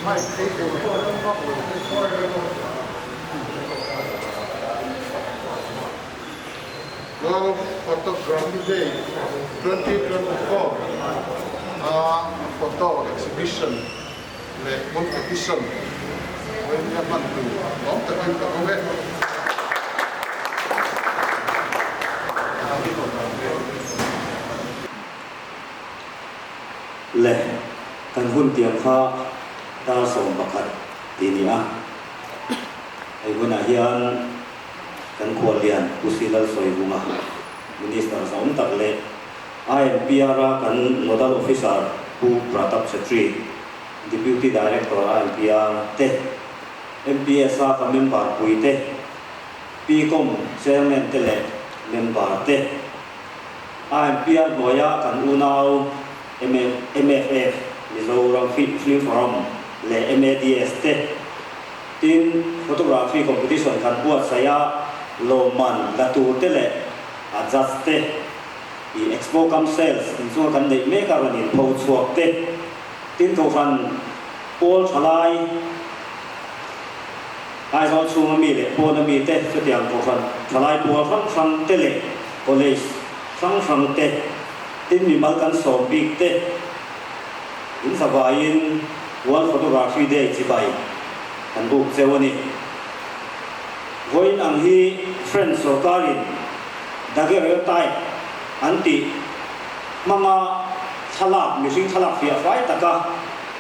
World Photography Day 2024 a photo exhibition leh competition vawiin a hman tur lawm takin ka awm e. Le kan hun tiang kha dar 11 tih ni a, hei hunah hian kan khuallian Pu Silal Sawivunga, Minister zahawm tak leh IMPR a kan Nodal Officer Pu Pratap Chhetri, Deputy Director IMPR te, MPS a ka member pui te, PCom Chairman te leh member te, IMPR hnuaia kan unau MFF, Mizoram Film Forum leh MADS te, tin Photography Competition kan buatsaih a lawmman la tur te leh a judge te, I Expo cum Sales in chunga kan neih mek a rawn in pho chhuak te, tin kohhran pawl tha lai Aizawl chhunga mi leh pawna mi te chutiang kohhran tha lai pawl hrang hrang te leh college hrang hrang te, tin mimal kan sawm bik te in zavaiin World Photography Day chibai kan buk cheu a ni. Vawiin ang hi French sorkarin Daguerreotype an tih hmanga thlalak, mihring thlalak fiah fai taka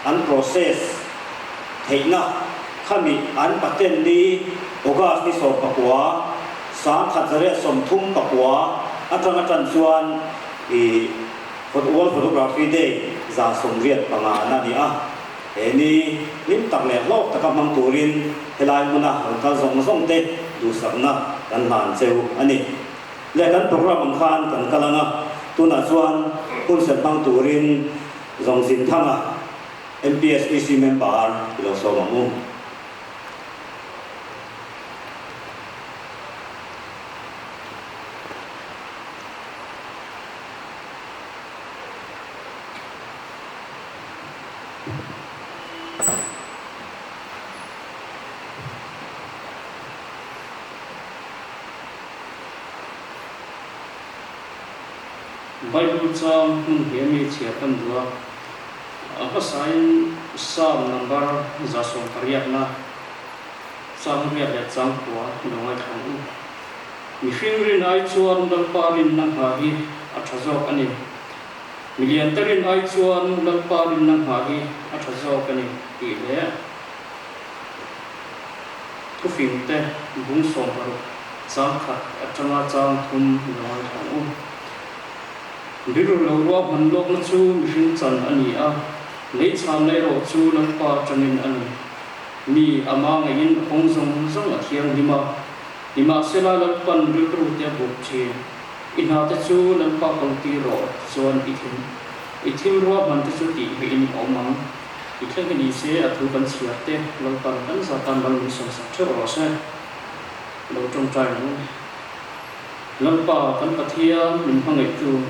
an process theihna khami an patent ni August ni 19, 1939 atanga tan chuan i World Photography Day 85 na a ni a. He ni hlim tak leh hlawk taka hmang turin helai hmuna rawn kal zawng zawng te duhsakna kan hlan cheu a ni. Leh kan program ang khan kan kal ang a, tunah chuan hun serh hmang turin Zawngzin Thanga, MPSEC member i lo sawm ang u. Bible chang hmun hi ami chhiar kan duh a, a hmasain Psalm number 180 na chang riat leh chang kua i lo ngaithla ang u. Mihring rin ai chuan Lalpa rinna nghah hi a tha zawk a ni. Milian te rin ai chuan Lalpa rinna nghah hi a tha zawk a ni tih leh thufing te bung 60 chang khat atanga chang thum lo ngaithla ang u. Rilru lo ruahman lawkna chu mihring chan a ni a, lei chhanna erawh chu Lalpa atangin a ni. Mi a mangaihin a kawng zawng zawng a thianghlim a, nimahsela Lalpan rilru te a buk thin. I hna te chu Lalpa kawltir rawh chuan i thil i thil ruahman te chu tih hmeihin a awm ang. I thleng hi ni se a thu kan chhiar te Lalpan kan zatan mal min sawmsak theuh rawh se. Lo tawngtai ang u. Lalpa kan Pathian min hmangaihtu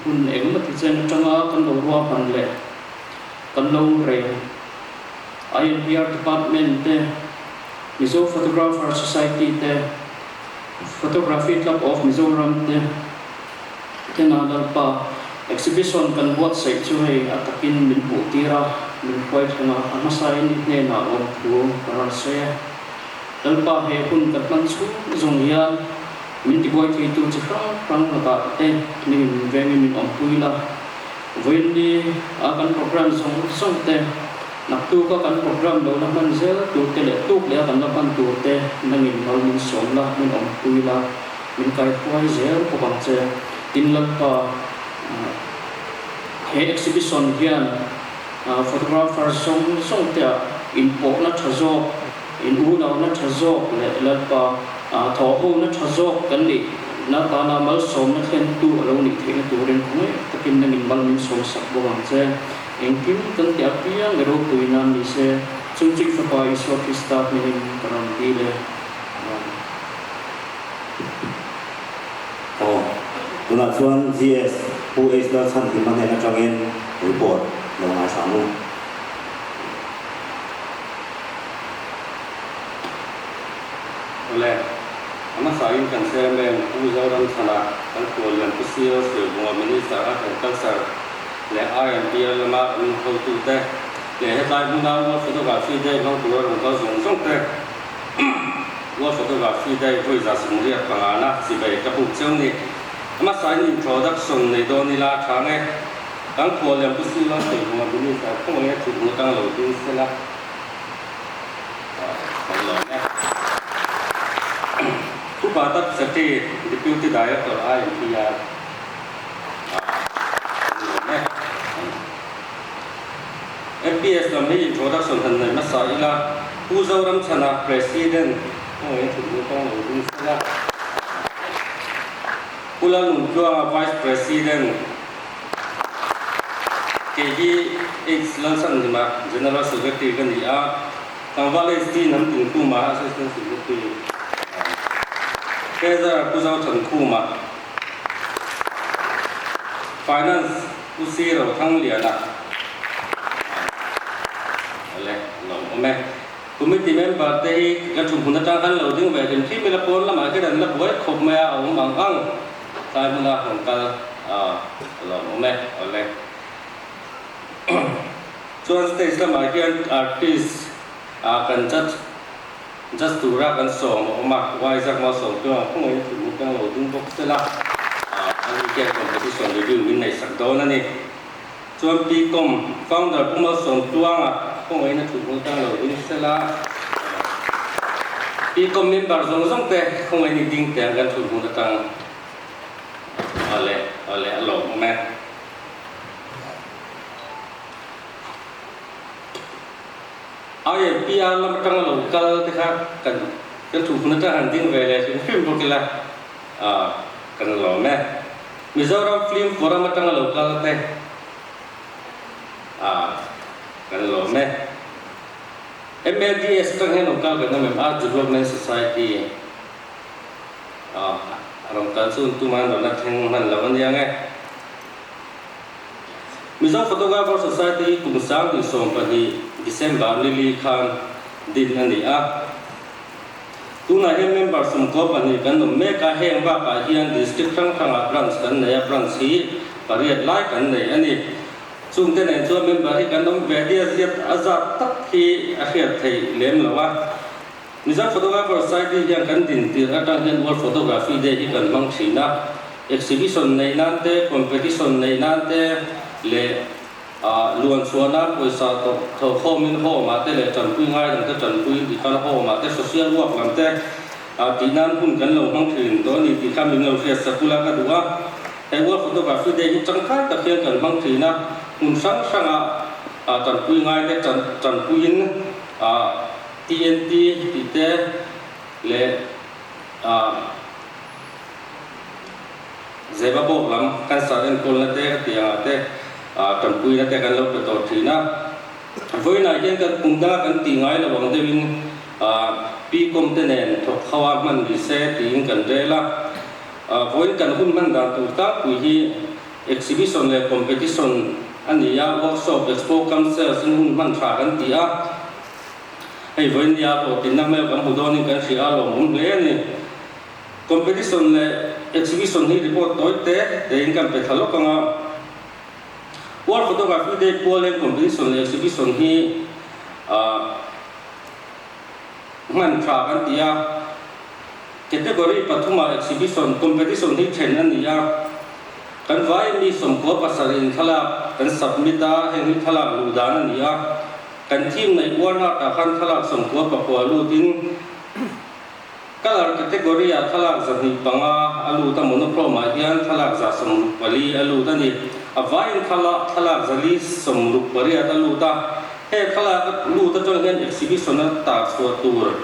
hun engemaw ti chen atanga kan lo ruahman leh kan lo rel INPR Department te, Mizo Photographer Society te, Photography Club of Mizoram te tena Lalpa exhibition kan buatsaih chu hei a takin min hmuh tir a, min hruai thleng a, a hmasain i hnenah lawmthu ka rawn sawi e. Lalpa he hun kan hman chhung zawng hian min tibuai theitu chi hrang hrang lakah te ning min vengin min awmpui la. Vawiin ni a kan program zawng zawng te, Naktuka kan program lo la hman zel tur te leh tuk leh a kan la hman tur te nangin mal min sawm la, min awmpui la, min kaihruai zel bawk ang che. Tin Lalpa, he exhibition hian photographer zawng zawng te ah inpawhna tha zawk, in unauna tha zawk leh Lalpa thawhhona tha zawk kan nih na tana malsawmna thlentu a lo nih theihna turin khawngaih takin nangin mal min sawmsak bawk ang che. Engkim kan ti apiang i ropui nan ni se, chung chu i Fapa Isua Krista hmingin ka rawn dil e. Amen. Aw, tunah chuan GS Pu H Lalchhanhima hnen atangin report lo ngaithla ang u. Awle, a hmasain kan Chairman Pu Zoramchhana, kan Khuallian Pu CO Sawivunga Minister Agriculture leh INPR lama kan hotute leh hetlai hmuna World Photography Day hmang tura rawn kal zawng zawng te World Photography Day vawi 75 na chibai ka puk cheu ni. A hmasain introduction nei dawn ila a tha nge. Kan Khuallian Pu CO Sawivunga Minister khawngaih a thut hmu tang lo ding sela. Kan lawm e. Pu Pratap Chetty, Deputy Director INPR kan lawm e. MPS lam hi introduction han nei hmasa ila, Pu Zoramchhana, President, khawngaih thut hnu kawng lo ding sela. Pu Lalnuntluanga, Vice President, Kei hi H Lalsanhima, General Secretary ka ni a, Tlangval HD Hnam Tinkhuma, Assistant Secretary, Treasurer Pu Zothankhuma, Finance Pu C Rothangliana, Awle, lo awm e. Committee member te hi kan thumhmun atang khan lo ding ve hlim hlim ila pawn lamah khian an la buai khawp mai a, a awm ang ang. Tlai hmuna rawn kal a lawm awm e, awle. Chuan stage lamah hian artist ah kan judge judge tura kan sawm a awm a, Isaac Malsawmtluanga khawngaih in thutmut kang lo ding bawk sela, a ni khian competition review min neihsak dawn a ni. Chuan Pcom founder Pu Malsawmtluanga khawngaih in a thutmut kang lo ding sela, Pcom member zawng zawng te khawngaih in i ding teh ang kan thutmut atang. Awle, awle a lawm awm e. IFPR lam atanga lo kal te kha kan kan thu hun atang han ding ve leh hrim hrim bawk ila kan lawm e. Mizoram Film Forum atanga lo kal te kan lawm e. MADS atang hian lo kal kan awm em? Art Development Society. A rawn kal chu tuman rawn la thleng hman lo a nia nge. Mizo Photographer Society hi kum 2012 December ni li khan din a ni a. Tunah hian member 12 kan awm mek a, heng bakah hian district hrang hrangah branch kan nei a, branch hi pariat lai kan nei a ni. Chungte nen chuan member hi kan awm ve diat ziat a zat tak hi a hriat theih lem lo a. Mizo Photographer Society hian kan din tirh atang hian World Photography Day hi kan hmang thin a, exhibition neih nan te, competition neih nan te leh luan chhuah nan pawisa tho khawmin home ah te leh tanpui ngai dang te tanpui ti khan home ah te social work lam te tih nan hun kan lo hmang thin tawh a ni tih kha min lo hriat sak ula ka duh a. He World Photography Day hi tangkai tak hian kan hmang thin a, hmun hrang hrangah tanpui ngai te tanpuiin TNT tih te leh Zeva bawk lam cancer enkawlna te ka tih angah te tanpuina te kan lo pe tawh thin a. Vawiinah hian kan kum danga kan tih ngai lo ang deuhin PCOM te nen thawk ho a hman ni se tiin kan rel a. Vawiin kan hun hman dan tur tlangpui hi exhibition leh competition a ni a, workshop, expo cum sales in hun hman tha kan ti a. Hei vawiin nia pawh tinna hmel kan hmu dawnin kan hria a lawmawm hle a ni. Competition leh exhibition hi report tawi te tein kan pe thla lawk ang a. World Photography Day pual hian competition leh exhibition hi hman tha kan ti a. Category pathumah exhibition competition hi then a ni a. Kan vai mi 97 in thlalak kan submit a, heng hi thlalak luh dan a ni a. Kan theme neih uarna tah khan thlalak 99 lutin Colour category ah thlalak 205 a lut a, monochrome ah hian thlalak 164 a lut a ni. A vaiin thlalak thlalak 468 a lut a, he thlalak lut atang hian exhibition a tar chhuah tur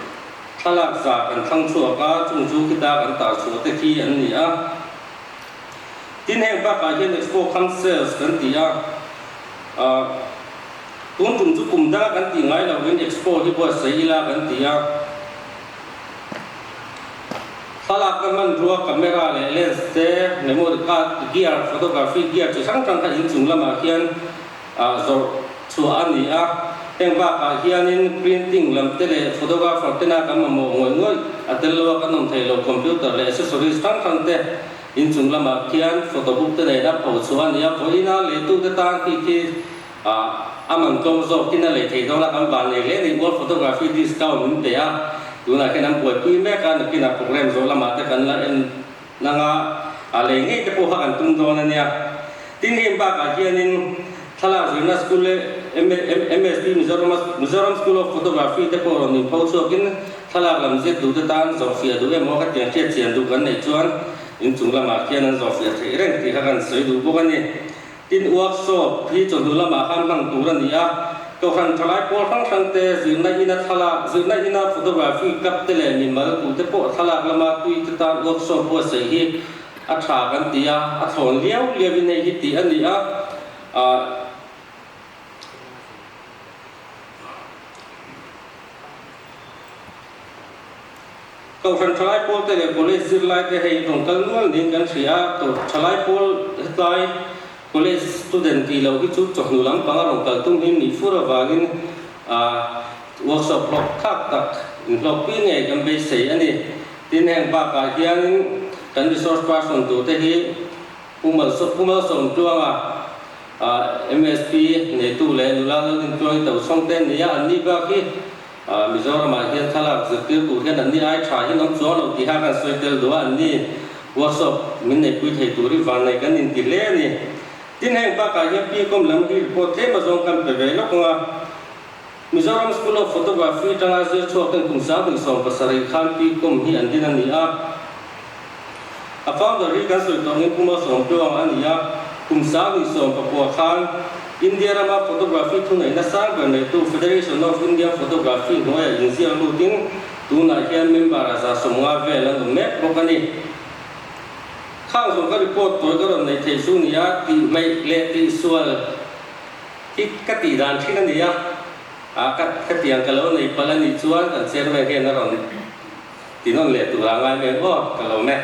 thlalak 100 kan thlang chhuak a, chung chu khita kan tar chhuah te khi an ni a. Tin heng bakah hian expo cum sales kan ti a, Tun tum chu kum danga kan tih ngai lovin Expo hi buatsaih ila kan ti a. Thlalakna hmanrua camera leh lens te, memory card, gear, photography gear chi hrang hrang kha inchung lamah hian zawrh chhuah a ni a. Heng bakah hianin printing lam te leh photographer tena kan mamawh ngawih ngawih A tel lo a kan awm thei lo, computer leh accessories hrang hrang te inchung lamah khian photo book te nen a pho chhuah a ni a, vawiina leitute tan khi khi a man tlawm zawkin a lei thei dawn a, kan van nei hle a ni. World Photography discount min pe a, tunah khian an buaipui mek a, nakinah program zawh lamah te kan la en nanga a lei ngei te pawh kha kan tum dawn a nia. Tin heng bakah hianin thlalak zirna school MSP Mizoram School of Photography te pawh rawn inpho chhuakin thlalak lam zet duhte tan zawhfiah duh emaw ka tiang hriat chian duh kan neih chuan inchung lamah khian an zawhfiah theih reng tih kha kan sawi duh bawk a ni. Tin workshop hi chawhnu lamah khan hmang tur a ni a, Kohhran thalai pawl hrang hrang te, zirna ina thlalak, zirna ina photography club te leh mimal tute pawh thlalak lama tui te tan workshop buatsaih hi a tha kan ti a, a thlawn liau liau in hei hi tih a ni a, ah. Kohhran thalai pawl te leh college zirlai te hei rawn kal nual niin kan hria a, to thalai pawl hetlai college student tih loh hi chu chawhnu lampang a rawn kal tum hi nih fur avangin ah workshop hlawk thlak tak inhlawkpui ngei kan beisei a ni. Tin heng bakah hianin kan resource person tur te hi Pu Malsawmtluanga MSP neitu leh nula Laldintluangi Tochhawng te an ni a, an ni bak hi Mizoramah hian thlalak zirtir tur hian an ni ai tha hi an awm chuang lo tih kha kan sawi tel duh a, an ni workshop min neipui thei tur hi vannei kan inti hle a ni. Tin heng bakah hian PCOM lam hi report tlem azawng kan pe ve lawk ang a, Mizoram School of Photography tanga zir chhuak ten kum 2017 khan PCOM hi an din a ni a. A founder hi kan sawi tawh angin Pu Malsawmtluang a ni a, kum 2019 khan India rama photography thuneihna sang ber neitu Federation of Indian Photography hnuaiah inziak lutin tunah hian member a 150 vel an awm mek bawk a ni. Khang zawng ka report tawi ka rawn neih theih chu ni a, tihhmeih leh tihsual hi ka tih dan thin a ni a, ka khatiang ka lo nei palh a nih chuan kan chairman hian a rawn ti nawn leh tur a ngai mai ang aw, ka lawm e.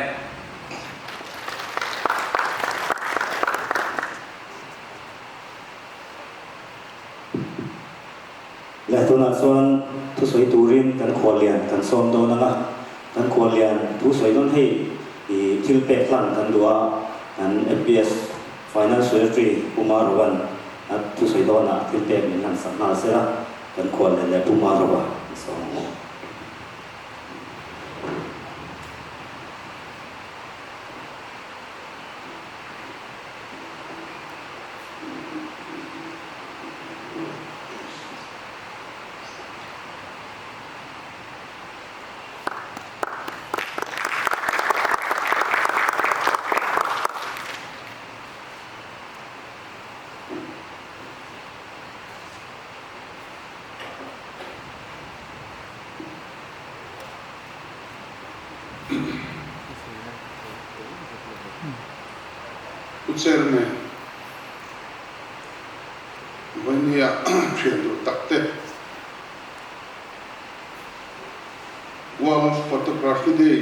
Leh tunah chuan thusawi turin kan khuallian kan sawm dawn ang a, kan khuallian thusawi dawn hei i thil pek hlan kan duh a, kan MPS Finance Secretary Pu Marovan a thusawi dawnah thil pek min han sak nghal se a, kan khuallian leh Pu Marova an sawm ang aw. Pu Chairman, Vawimia thian duh tak te. World Photography Day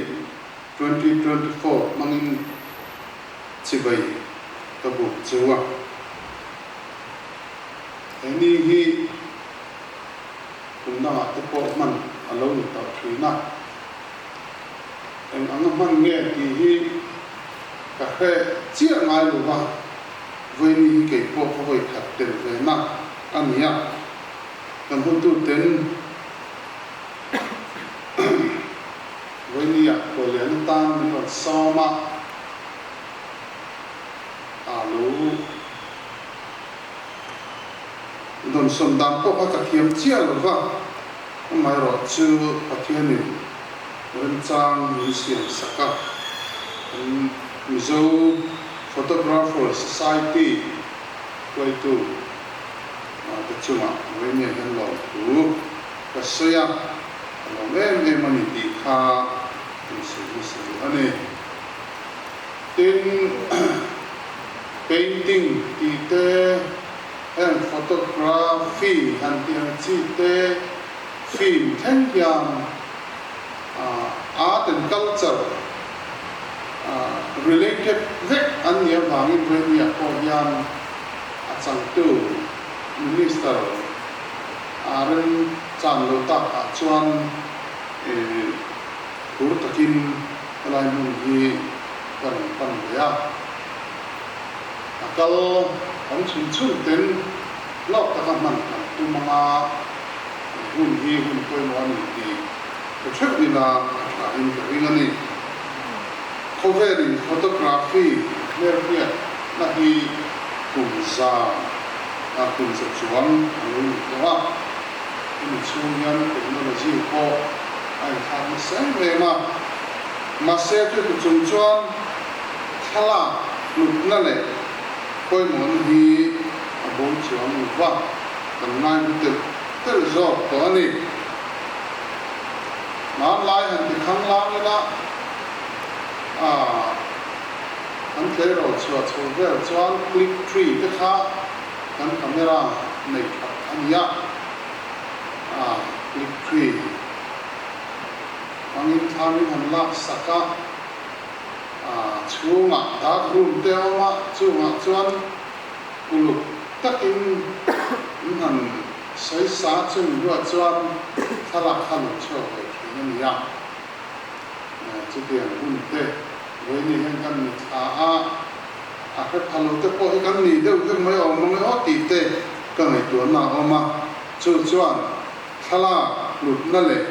2024 hmangin chibai ka buk cheu a. He ni hi kum dangah te pawh hman a lo ni tawh thin a. Eng anga hman nge tih hi ka hre chiah ngai lo va, vawiin hi kei pawh ka vawi khat tel ve na a ni a. Kan hotuten vawinia Kawlian atan min rawn sawm a, a lo dawnsawn dan pawh kha ka thiam chiah lo va, amaherawhchu Pathianin remchang min siam sak a, kan Mizo Photographer Society hruaitu te chungah vawinia hian lawmthu ka sawi a, ka lawm em em a ni tih kha min sawi hmasa duh a ni. Tin, painting tih te, heng photography han tih ang chi te, film thleng hian art and culture related vek an nih avangin vawinia pawh hian a changtu Minister a remchan lo takah chuan. Phur takin helai hmun hi ka rawn pan ve a, a kal awm chhun chhun ten hlawk taka hman kan tum anga hun hi hun pawimawh a ni tih hre theuh ila a thain ka ring a ni. Khawvelin photography hmelhriatna hi kum za a kum za chuang a lo ni tawh a, hemi chhung hian technology pawh a inthlak nasa em em a. Mahse chuti chung chuan thlalak hlutna leh pawimawhna hi a bo chuang lo va, kan ngaihlu telh telh zawk tawh a ni. Hmanlai han ti khanglang ila a an tleirawl chhuah chho vel chuan click tree te kha kan camera nei that a ni a, a click tree hmangin thla min han lak sak a, a chhungah dark room te a awm a, chungah chuan uluk takin min han Sawisa chung hnuah chuan thlalak kha lo chhuak ve thin a ni a, chutiang hun te vawiin hian kan ni thla a, a hre pha lo te pawh hi kan ni deuh vek mai awm mang e aw tih te ka ngaihtuahna a awm a, chu chuan thlalak hlutna leh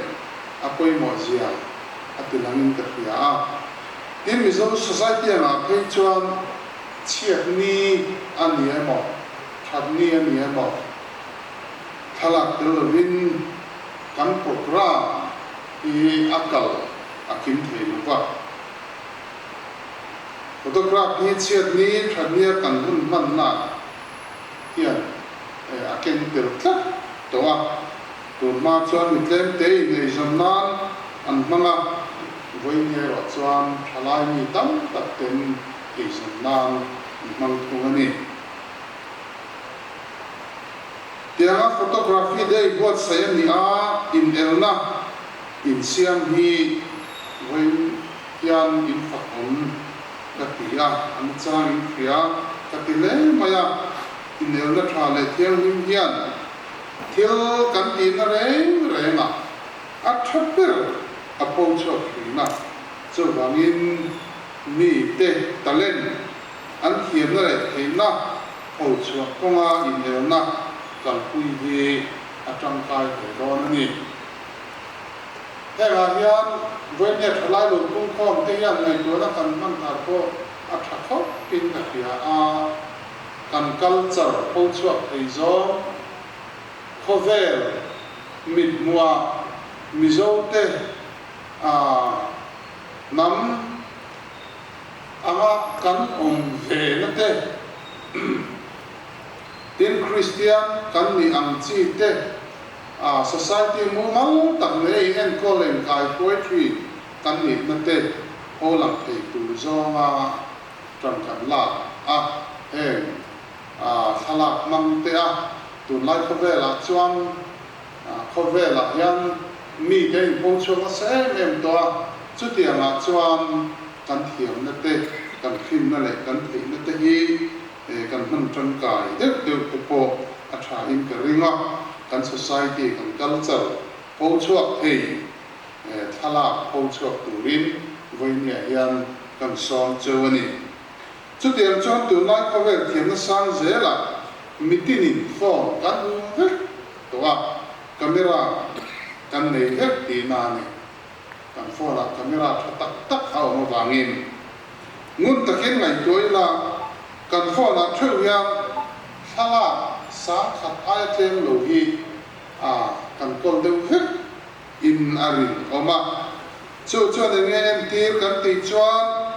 a pawimawh zia a ti langin ka hria a. Tin, Mizo Society angah phei chuan chhiat ni a ni emaw, that ni a ni emaw, Thlalak tel lovin kan programme hi a kal a kim thei lo va. Photograph hi chhiat ni that nia kan hun hmanna hian a keng tel tlat tawh a. Tun hma chuan mi tlem te inneihzawm nan an hmang a, vawiin erawh chuan thalai mi tam tak ten eizawn nan an hmang thung a ni. Tianga Photography Day buatsaih a ni a, inelna insiam hi vawiin hian in fak awm ka ti a, an chang in hria ka ti hle mai a, inelna tha leh thianghlim hian thil kan tihna reng rengah a tha ber a pho chhuak thin a, chuvangin mite talent an thiamna leh theihna Phochhuah kawnga inelna kalpui hi a tangkai hle dawn a ni. Hengah hian vawinia thalai lo pungkhawm te hian ngaihtuahna kan hman thar pawh a tha khawpin ka hria a, kan culture phochhuak thei zawng khawvel mithmuhah Mizote a hnam anga kan awm ve na te, tin Kristian kan nih ang chi te, a society mumal tak nei enkawl engkai poetry kan nih na te ho lang thei tur zawnga tan kan lak a, heng a thlalak hmang te a tunlai khawvelah chuan khawvelah hian mite inpho chhuak nasa em em tawh a, chutiangah chuan kan thiamna te, kan hlimna leh kan theihna te hi kan hman tangkai deuh deuh te pawh a thain ka ring a, kan society, kan culture pho chhuak thei thlalak pho chhuak turin vawinia hian kan sawm cheu a ni. Chutiang chuan tunlai khawvel thiamna sang zelah mitinin phone kan hmu vek tawh a, camera kan nei vek tihna a ni. Kan phone ah camera tha tak tak a awm avangin ngun takin ngaihtuah ila kan phone ah theuh hian thlalak sang khat aia tlem lo hi a kan kawl deuh vek in a rin awm a. Chu chuan eng nge entir kan tih chuan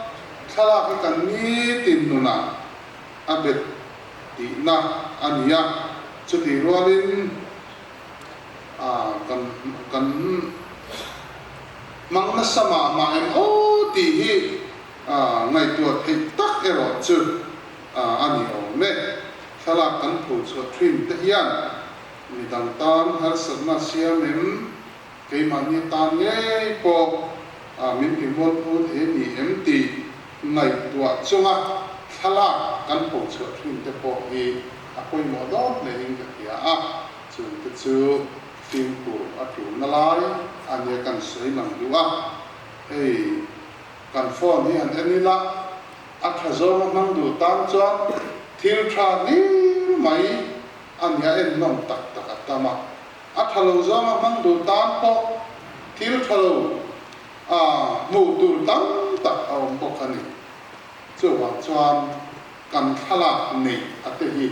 thlalak hi kan nitin nunah a bet tihna a ni a, chutih rualin kan kan hmang nasa mah mah em aw tih hi ngaihtuah theih tak erawh chu a ni awm e. Thlalak kan pho chhuah thin te hian midang tan harsatna siam em, keimahni tan ngei pawh min ti mualpho thei a ni em tih ngaihtuah chunga thlalak kan pho chhuah thin te pawh hi a pawimawh dawn hlein ka hria a, chungte chu fimkhur a tulna lai a nia kan sawi lang duh a. Hei kan phone hi han en ila a tha zawng a hmang duh tan chuan thil tha hlir mai a nia ennawm tak tak a tam a. A tha lo zawng a hmang duh tan pawh thil tha lo a hmuh tur tam tak a awm bawk a ni. Chuvang chuan kan thlalak neih a te hi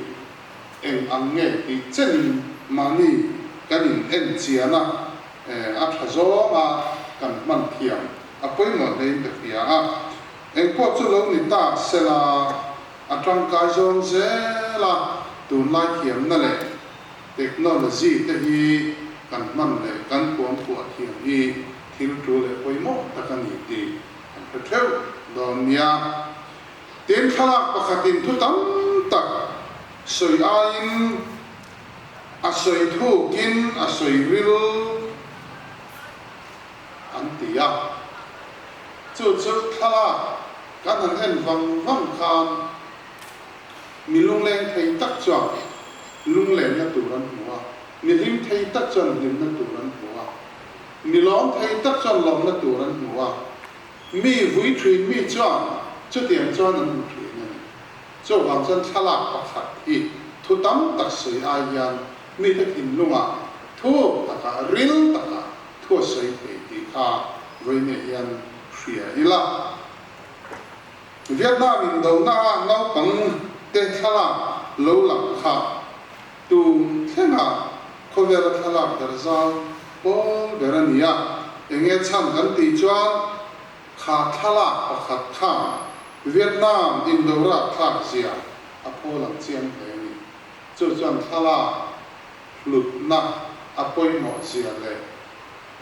eng ang nge tih chenin mahni kan in en chian a, a tha zawnga kan hman thiam a pawimawh hlein ka hria a. Engpawh chu lo ni tak sela a tangkai zawng zel a, tunlai thiamna leh technology te hi kan hman leh kan kuangkuah thiam hi thil tul leh pawimawh tak a ni tih kan hre theuh dawn nia. Tin, thlalak pakhatin thu tam tak sawi aiin a sawi thukin a sawi ril an ti a. Chu chu thlalak kan han en vang vang khan mi lungleng thei tak chuan lunglenna tur an hmu a, mi hlim thei tak chuan hlimna tur an hmu a, mi lawm thei tak chuan lawmna tur an hmu a. Mi vui thin mi chuan chutiang chuan an hmu thin a ni. Chuvang chuan thlalak pakhat hi thu tam tak sawi ai hian mite thinlungah thu takah ril takah thu a sawi thei tih kha vawiinah hian hria ila. Vietnam indona ah naupang te thlalak lo lang kha Tun thlengah khawvela thlalak ber zau pawl ber a ni a, enge chhan kan tih chuan kha thlalak pakhat khan Vietnam Indo rapthlak zia a phaw lang chiang hle a ni. Chu chuan thlalak hlutna a pawimawh zia leh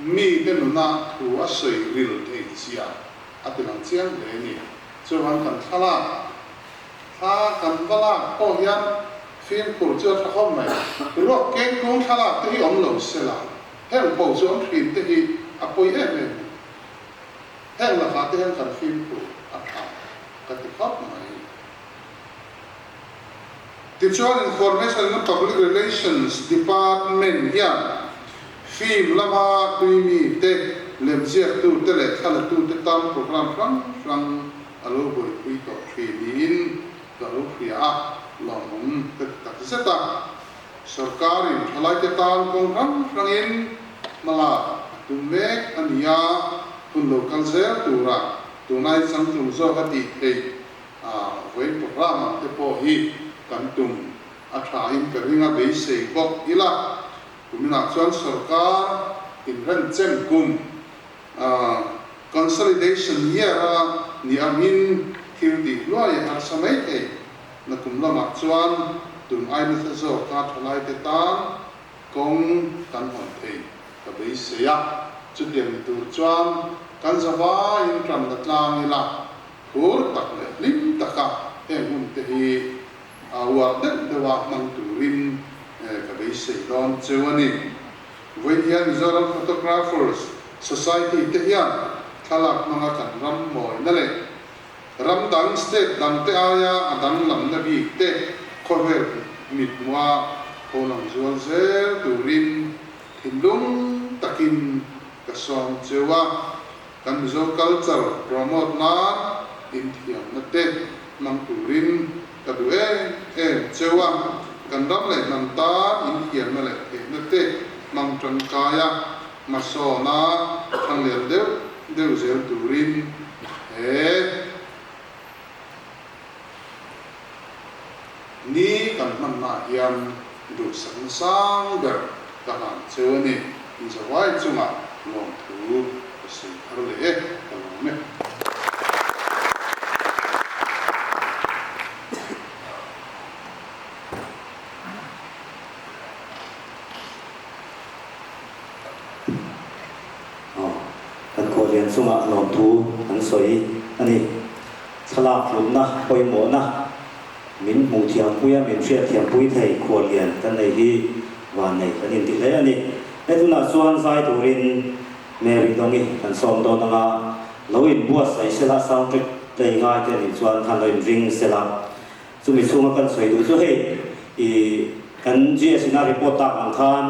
mite nuna thu a sawi ril thei zia a ti lang chiang hle a ni. Chuan kan thlalak Thla kan va lak pawh hian fimkhur chu a tha khawp mai. Ruak keng kung thlalak te hi awm lo sela, heng pho chu awm thin te hi a pawi em em a ni. Heng lakah te hian kan fimkhur a tha ka ti khawp mai. Tichuan Information and Public Relations Department hian film lama tuimi te, lemziaktu te leh thlalatu te tan programme hrang hrang a lo buaipui tawh thin niin ka lo hria a, lawmawm ka ti tak zet a. Sorkarin thalaite tan kawng hrang hrangin hmalak a tum mek a ni a, hun lo kal zel tura tunai changtlung zawk a tih theih a vawiin programme ang te pawh hi kan tum a thain ka ring a beisei bawk ila. Kuminah chuan sorkar inrenchem kum Consolidation year a ni angin thil tih hluai a harsa mai thei. Nakum lamah chuan tun ai nasa zawka thalaite tan kawng kan hawn thei ka beisei a. Chutiang ni tur chuan kan zavaiin ṭan la tlang ila, phur tak leh hlim taka heng hun te hi a uar deuh deuha hmang turin ka beisei dawn cheu a ni. Vawiin hian Mizoram Photographers Society te hian thlalak hmanga kan ram mawina leh ram dang state dang te aia a danglamna bik te khawvel mit hmuha pholang zual zel turin thinlung takin ka sawm cheu a. Kan Mizo culture promote nan inthiamna te hmang turin ka duh em em cheu a, kan ram leh hnam tan inthiamna leh theihna te hmang tangkai a, hmasawna thanglian deuh deuh zel turin he ni kan hmannaah hian duhsakna sang ber ka hlan cheu a ni. Inzawai chungah lawmthu ka sawi thar leh e, ka lawm e. Aw, kan khuallian chungah lawmthu an sawi a ni. Thlalak hlutna pawimawhna min hmuh thiampui a, min hriat thiampui thei khuallian kan nei hi vannei kan inti hle a ni. He tunah chuan zai turin Mary Dawngi kan sawm dawn anga lo inbuatsaih sela soundtrack play ngai te anih chuan khan lo inring sela. Chumi chhunga kan sawi duh chu hei i kan GS ina report tak ang khan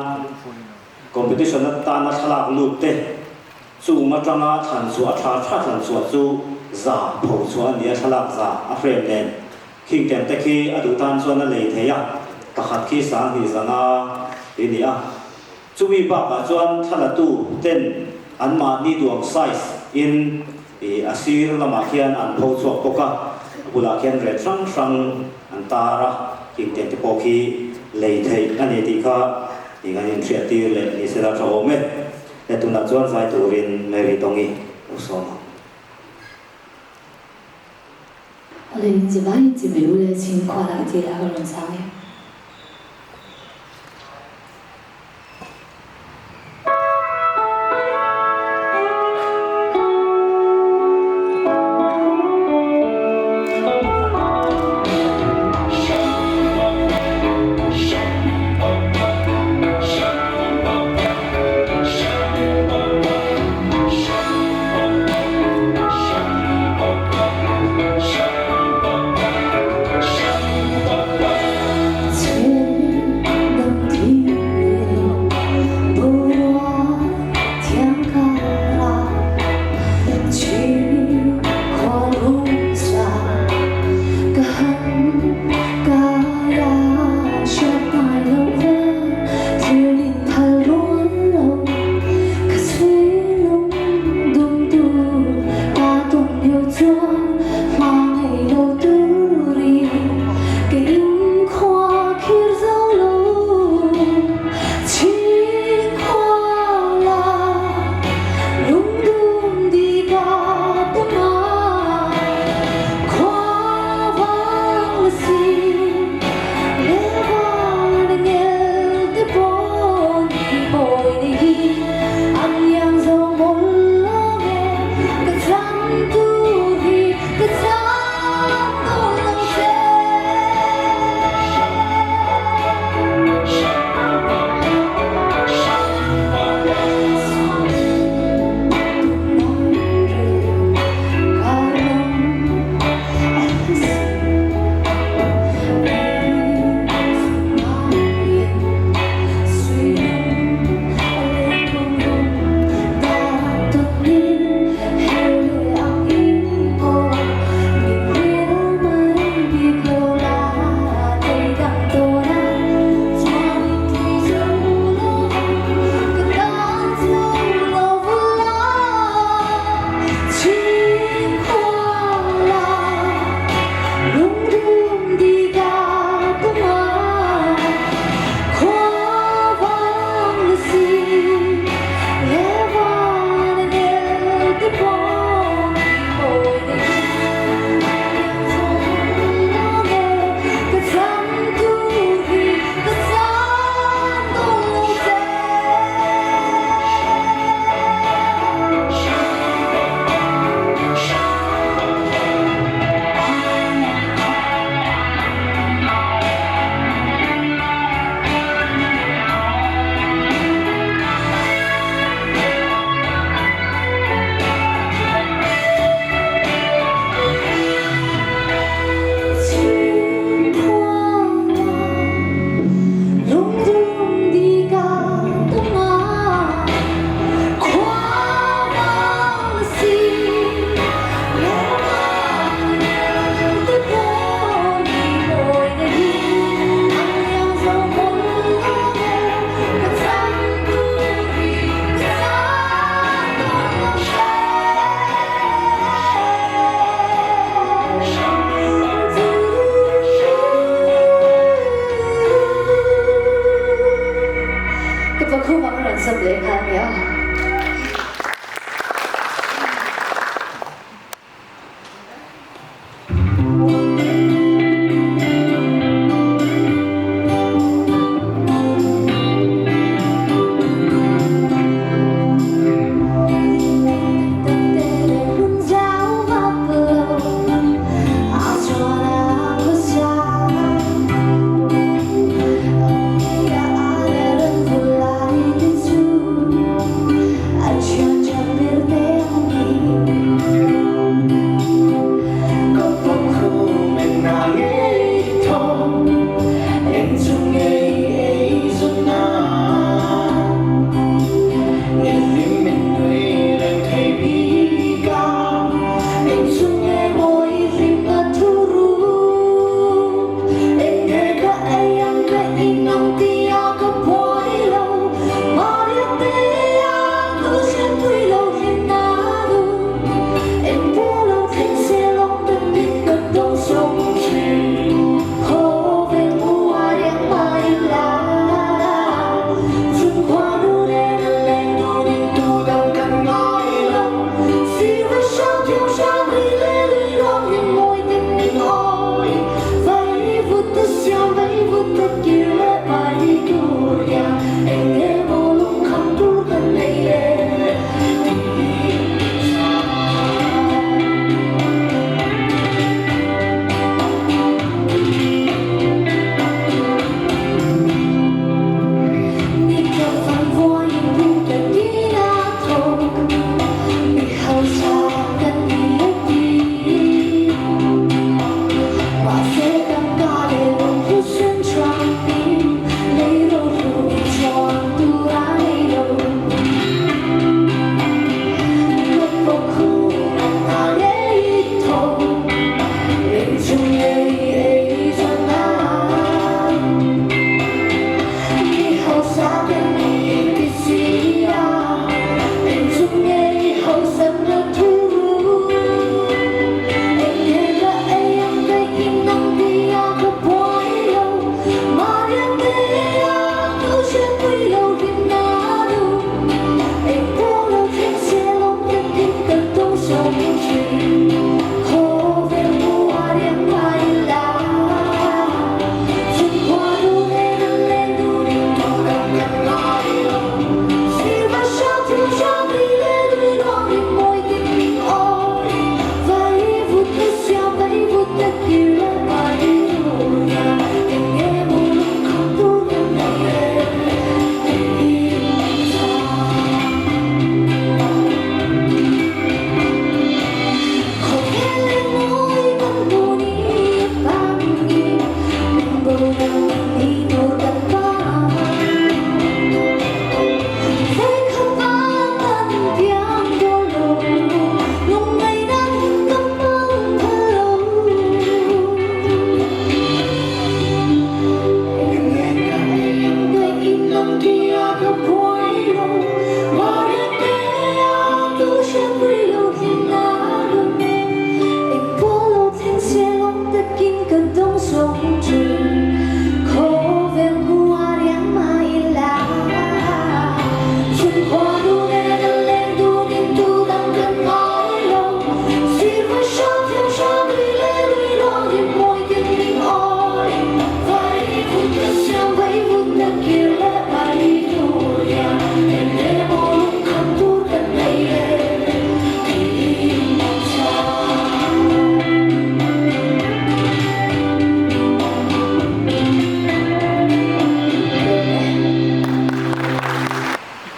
competition atana thlalak lut te. Chung atanga thlan chhuah a tha tha thlan chhuah chu za pho chhuah a ni a, thlalak za a frame nen khing kem te khi a duh tan chuan a lei thei a, pakhat khi 2000 zanga ti ni a. Chumi bakah chuan thlalatu ten anmahni duang size in a sir lamah khian an pho chhuak bawk a, a bulah khian rate hrang hrang an tar a, khing kem te pawh khi lei theih a ni tih kha kan inhriattir leh ni sela tha awm e. He tunah chuan zai turin Mary Dongi lo sawm ang. Awle in chi vai in chi mai ule chhing khuan ah ti la ka rawn sang e.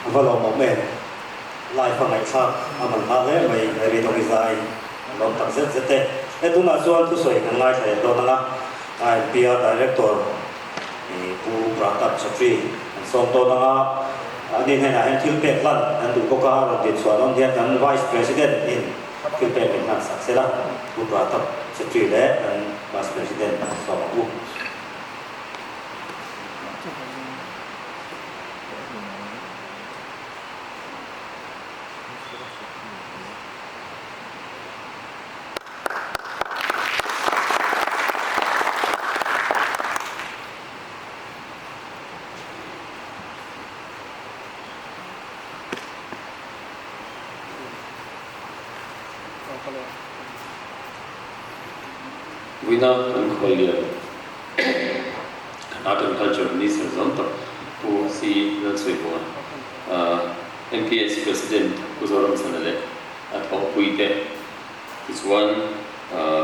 A va lawmawm em? Live a ngaihthlak a man hla hle mai Mary Dawng i zai a lawm tak zet zet e. He tunah chuan thusawi kan ngaithla leh dawn ang a, IMPR Director Pu Pratap Chatri an sawm dawn ang a, ani hnenah hian thil pek hlan an duh bawk a, rawn din chhuah dawn hian kan Vice President in thil pek min hlan sak sela, Pu Pratap Chatri leh kan Vice President an sawm ang u. Vawiina kan khuallian kan Art and Culture Minister zawng tak Pu Si Lalsawibuan MPS President Pu Zoramchhana leh a thawhpuite tichuan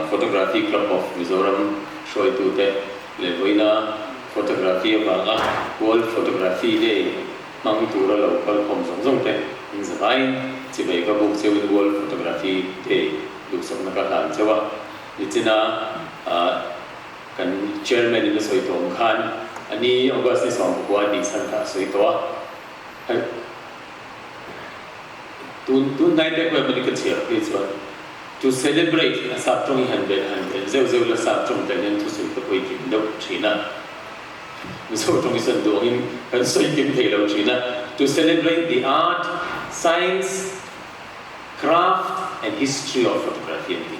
Photography Club of Mizoram hruaitute leh vawiina photography avanga World Photography Day hmang tura lo kalkhawm zawng zawng te in zavaiin chibai ka buk cheuhin World Photography Day duhsakna ka hlan cheu a. Nichina kan Chairman in a sawi tawh ang khan a ni August ni 19 tih chhan kha a sawi tawh a. Tun tun hnai te pawh emawni ka chhiar phei chuan to celebrate a sap tawng hi han belh han belh zeuh zeuh la sap tawng tel hian thusawi te pawh i kim deuh thin a. Mizo tawng hi chuan duh angin kan sawi kim thei lo thin a. To celebrate the art, science, craft and history of photography an ti.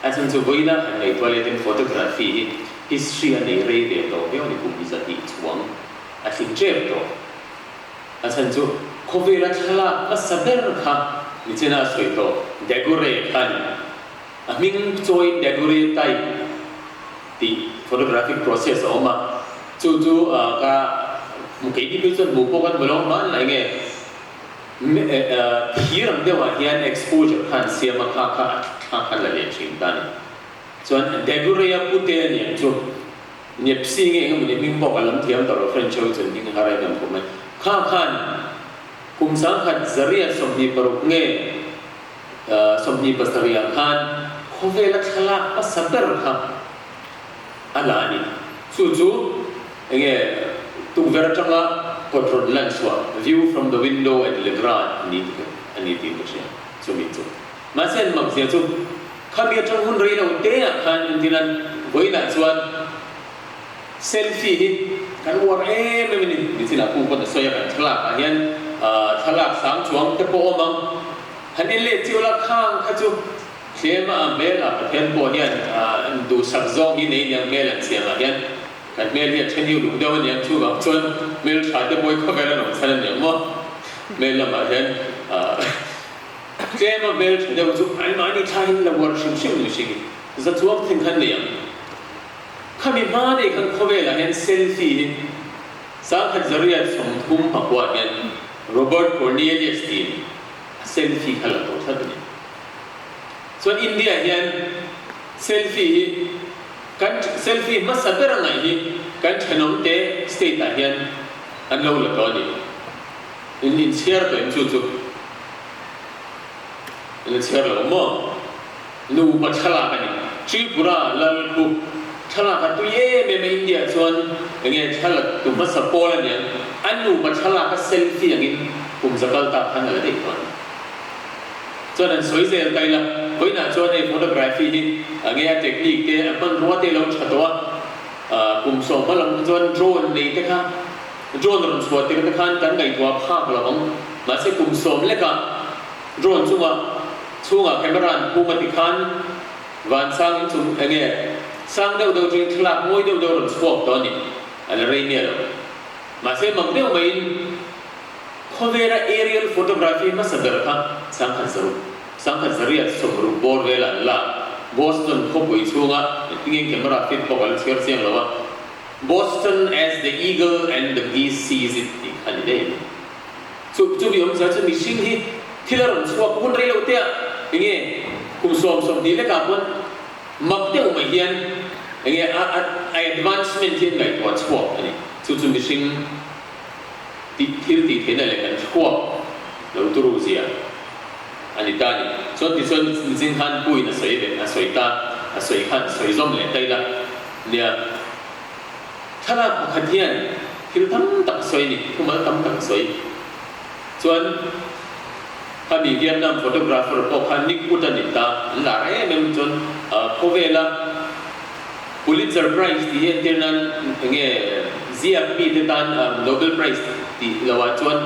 A chhan chu vawiina han ngaihtuah let in photography hi history a nei rei ve tawh viau a ni kum 200 chuang a tling tep tawh. A chhan chu khawvela thlalak hmasa ber kha nichina a sawi tawh Daguerre khan a hming chawiin Daguerre type tih photographic process a awm a, chu chu ka keini phei chuan hmuh pawh kan hmu lo hmanlai nge. Thir ang deuhah hian exposure kha an siam a, kha kha a thla khan la leh thin ta a ni. Chuan Daguerre-a pute a niang chu Niepce nge eng emawni hming pawh ka lam thiam tawh lo, French ho chuan hming har a inawm khawp mai. Kha khan kum 1926 nge 27 ah khan khawvela thlalak hmasa ber kha a la a ni. Chu chu enge tukverh atanga kawt rawn lan chhuah, view from the window at Le Grand, a ni tih a ni tiin ka hria chumi chu. Mahse an makzia chu khami atang hun rei lo te ah khan engtinan vawiinah chuan selfie hi kan uar em em a ni. Nichinah pu pawn a sawi a kan thlalak ah hian thlalak sang chuang te pawh awm ang. Han en leh chiu la khang kha chu Tlema a hmel ah Pathian pawh hian duhsak zawng hi nei niang hmel an siam ah hian kan hmel hi a then hiu luk deuh aniang chuvang chuan hmel tha te pawh hi khawvel an awm chhan aniang maw hmel lamah hian tlema hmel tha deuh chu anmahni thla hian la uar hrim hrim ni hring za chuang thin khan nei ang khami hma nei khan khawvel ah hian selfie hi 1930 hmakuah hian Robert Cornelius tiin a selfie kha la tawh tlat a ni. Chuan India hian Selfie hi kan selfie hmasa ber a ngaih hi kan thenawm te state ah hian an lo la tawh a ni. In inchhiar tawh em chu chu? In la chhiar lo maw? Nupa thlalak a ni. Tripura lal khu thlalak a tui em em a India chuan enge thlalak tu hmasa pawl a niang an nupa thlalak a selfie angin kum za kal tak khan a la daih tawh a ni. Chuan an sawi zel ta ila vawiinah chuan hei photography hi enge a technique te a hmanrua te a lo tha tawh a kum sawm hma lam kha chuan drone nei te kha drone rawn chhuah tir te khan kan ngaihtuah phak lo ang mahse kum sawm lekah Drone chunga chhungah camera an phum a ti khan vansang in chung enge sang deuh deuh atangin thlalak mawi deuh deuh a rawn chhuak tawh a ni. A la rei miah lo. Mahse mak deuh maiin khawvela aerial photography hmasa ber kha sangkhat zaruk sangkhat zariat sawmruk bawr vela an lak Boston khawpui chhunga engtin nge camera fit bawk a la chhiar chiang lo a Boston as the eagle and the geese sees it tih kha a ni daih a ni. Chu chu mi awmzia chu mihring hi thil a rawn chhuak hun rei lo te ah enge kum sawm 20 lekah pawn mak deuh mai hian enge a a a advancement hi an ngaihtuah chhuak a ni. Chu chu mihring tih thil tih theihna leh kan chhuak lo turu zia a ni ta a ni. Chuan tichuan nichin khan Puin a sawi leh a sawi ta a sawi khan sawi zawm leh ta ila nia. Thlalak pakhat hian thil tam tak a sawi a ni, thumal tam tak a sawi. Chuan khami Vietnam photographer pawh kha Nick Ut a ni ta, an lar em em chuan khawvela Pulitzer Prize tih hi entir nan enge ziak mite tan Nobel Prize tih lo ah chuan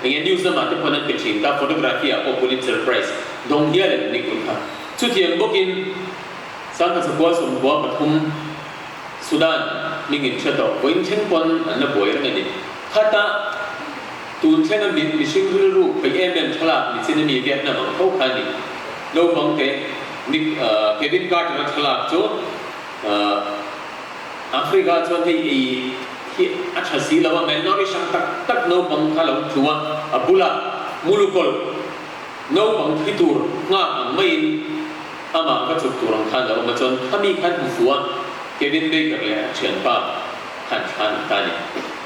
enge news lamah te pawh an pe thin ta, photography ah pawh Pulitzer Prize dawng hial em Nick Ut kha. Chutiang bawkin 1993 Sudan hming in hre tawh vawiin thleng pawn an la buai reng a ni. Khata tun thlenga mit mihring rilru khawih em em thlalak ni chin ami Vietnam ang tho kha a ni. Naupang te Nick Kevin Carter a thlalak chu Africa chuan hei ei hi a tha si lo a, malnourish ang tak tak naupang kha lo tlu a, a bula mulukawlh naupang thi tur nghak ang maiin Amah va chuk tur ang khan a awm a chuan khami khan hmu fu a, Kevin Baker leh a thianpa khan thla an ta a ni.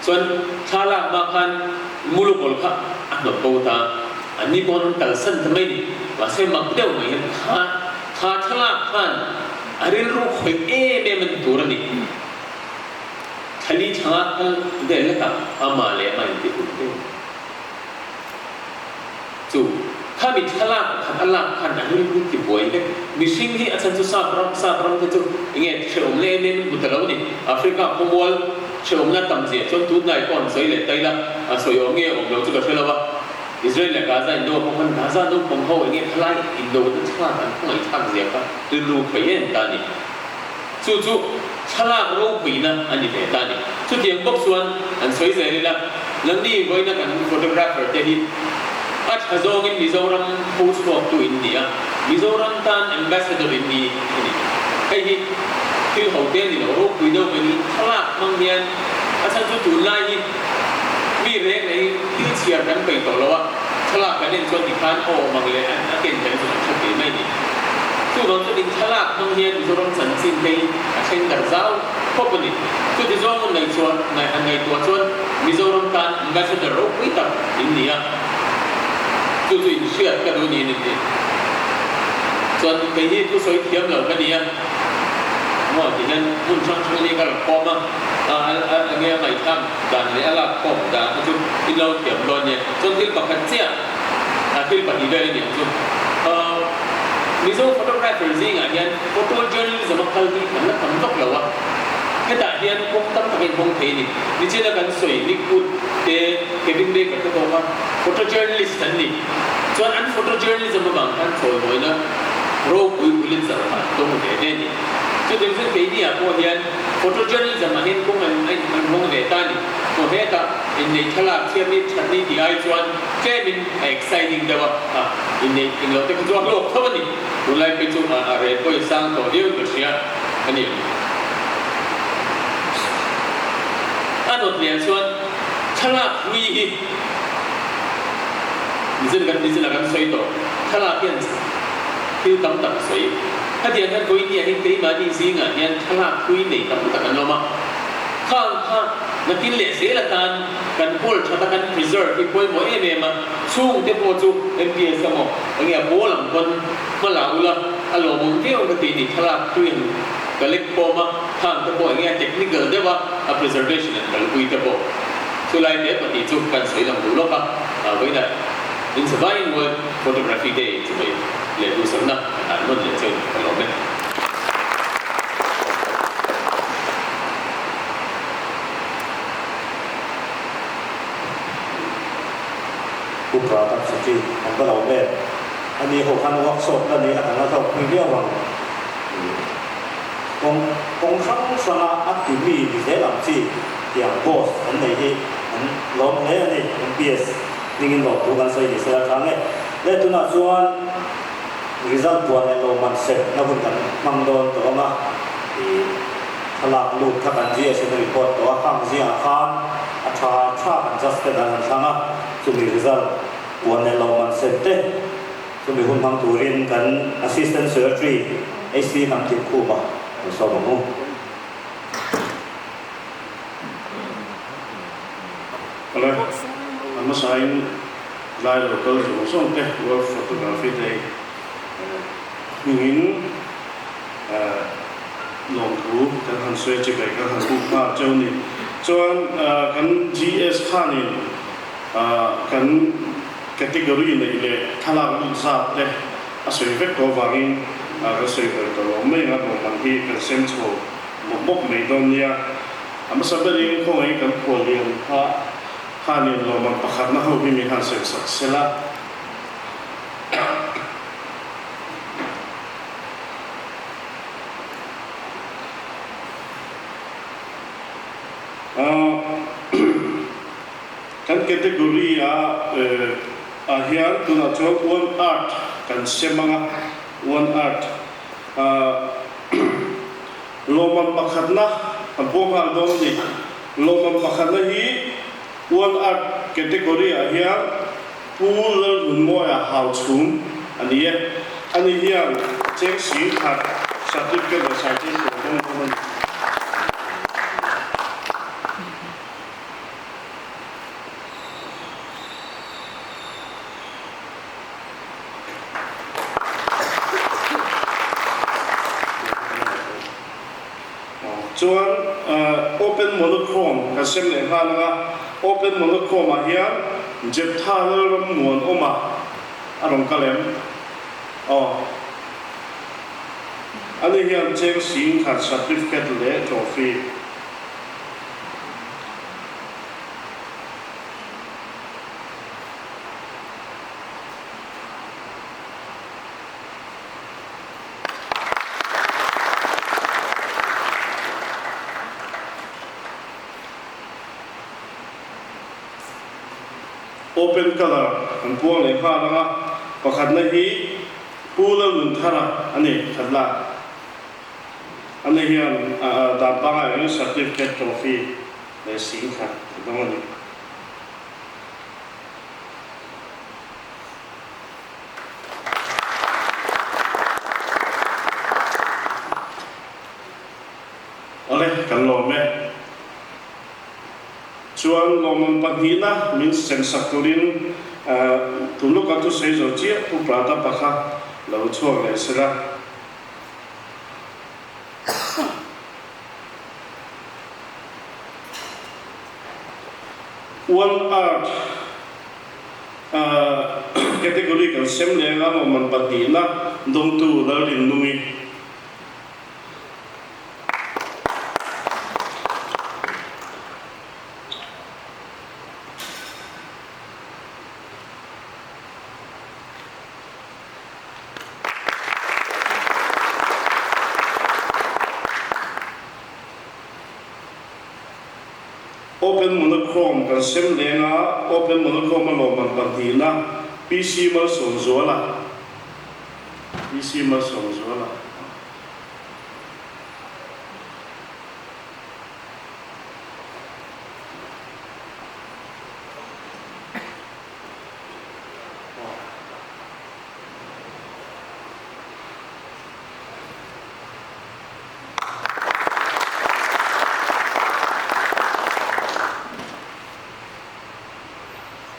Chuan thla lak hma khan Mulukawlh kha a hnawt bo ta, an ni pawn an kalsan ta mai ni. Mahse mak deuh mai hian kha kha thlalak khan a rilru khawih em em a ni tur a ni. Thlali thlanga kal vel lekah amah leh amah intihhum deuh a ni. Chu khami thlalak khat a lak khan a rilru ti buai vek. Mihring hi a chhan chu sap ram, sap ram te chu enge hrehawm leh em em hmu ta lo ni. Africa khawmual hrehawmna tam zia chuan tunlai pawh an sawi leh ta ila, a sawi awm nge awm lo chu ka hre lo a. Israel leh Gaza indo a pawh khan Gaza naupang ho enge thalai indo na thlak an khawngaih thlak zia kha rilru khawih em ta ni. Chu chu thlalak ropuina a ni ve ta a ni. Chutiang bawk chuan an sawi zel ila, nangni vawiina kan photographer te hi a tha zawngin Mizoram pho chhuaktu in ni a, Mizoram tan ambassador in ni a ni. Hei hi thil ho te a ni lo, ropui deuh mai niin thlalak hmang hian a chhan chu tunlai hi mi reng rengin thil chhiar kan peih tawh lo a, thlalak kan en chuan tikhan aw mang leh a ken tel chu kan hre thei mai a ni. Chuvang chuan in thlalak hmang hian Mizoram chanchin te hi a thleng darh zau khawp a ni. Chuti zawng an ngaih chuan an ngaihtuah chuan Mizoram tan ambassador ropui tak in ni a, chu chu in hriat ka duh niin in ti. Chuan kei hi thusawi thiam lo ka ni a, maw ti hian hmun hrang hrang ni ka rawn khawm a, a a enge a ngaihthlak dan leh a lak khawm dan kha chu in lo thiam dawn nia. Chuan thil pakhat chiah a thil pahnih vel a ni ang chu. Mizo photographer zingah hian photojournalism a kal hi kan la tam vak lo a, hetah hian kawng tam tak a inhawng thei a ni. Nichina kan sawi Nick Wood te, Kevin Baker te pawh kha photojournalist an ni. Chuan an photojournalism avang khan chawimawina ropui Pulitzer kha an tawng ve ve a ni. Chutiang chuan keini ah pawh hian photojournalism ah hian kawng a inhawng ve ta a ni. Maw hetah inneih thlalak chhiatni thatni tih ai chuan tlemin a exciting deuh a, a inneih eng lo te kha chu a hlawk tho a ni. Tunlai phei chu a rel pawh i sang tawh viau in ka hria a ni. A dawt leh ah chuan thlalak hlui hi nichin kan nichin ah kan sawi tawh. Thlalak hian thil tam tak a sawi. Khatiang khan vawinia hi keimahni zingah hian thlalak hlui nei tam tak an awm a. Khang kha nakin leh zel atan kan kawl that a, kan preserve hi pawimawh em em a. Chhungte pawh chu MPS emaw enge a pawl ang pawn hma la ula a lawmawm viau ka ti ni. Thlalak hlui an collect khawm a, khang te pawh enge a technical deuh a, a preservation an kalpui te pawh. Chulai te pahnih chu kan sawi lang duh lawk a, vawiinah Inchavain World Photography Day chu hei leh duhsakna an rawn leh chuan ka lawm e. Pu Pratap Sachin an va lo em? Ani ho khan workshop la nei a kan la hlawk pui viau ang. Kawng kawng hrang hranga a ti mi ni zel ang chi tiang boss an nei hi an lawm hle a ni. MPS hmingin lawm thu kan sawi ni se la tha nge. Le tunah chuan result puan leh lawmman sem na hun kan hmang dawn tawh ang a, ih thlalak lut kha kan GSN a report tawh a, khang zingah khan a tha tha kan just ten an han thlang a, chumi result puan leh lawmman sem te chumi hun hmang turin kan Assistant Secretary HC Hnamthim Khuma kan sawm ang u. Awle, a hmasain lai lo kal zawng zawng te World Photography Day hmingin lawmthu kan han sawi a chibai kan han buk nghal cheu ni. Chuan kan GS khanin kan category neih leh thlalak lut zat te a sawi vek tawh avangin kan sawi hawi tawh lo mai ang a, lawmman hi kan sem chho mawp mawp mai dawn nia. A hmasa berin khawngaih kan khuallian kha khanin lawmman pakhatna ho hi min han semsak sela. Kan category a ah hian tunah chuan one art kan sem ang a, one art Lawmman pakhatna kan pawh nghal dawn a ni. Lawmman pakhatna hi One Art category ah hian Pu Lalrunmawia Hauchhum a ni e. Ani hian cheng sing khat certificate leh citation a dawng dawn a ni. Chuan Open Monochrome kan sem leh nghal ang a, Open Monochrome ah hian Jeptha Lalram muan awm a, a rawn kal em? Aw. Ani hian cheng sing khat certificate leh trophy. Open colour kan puang leh nghal ang a, pakhatna hi Pu Lalnunthara a ni, khatla. Ani hian dan pangai angin certificate trophy leh sing khat a dawng a ni. Awle, kan lawm e. Chuan lawmawm pahnihna min semsak turin tun lawka thusawi zo chiah Pu Pratap-a kha lo chhuak leh sela. One Earth category kan sem leng a lawmman pahnihna dawngtu Lalrinnungi. Open Monochrome kan sem leng a, Open Monochrome a lawmman pahnihna PC Malsawmzuala, PC Malsawmzuala.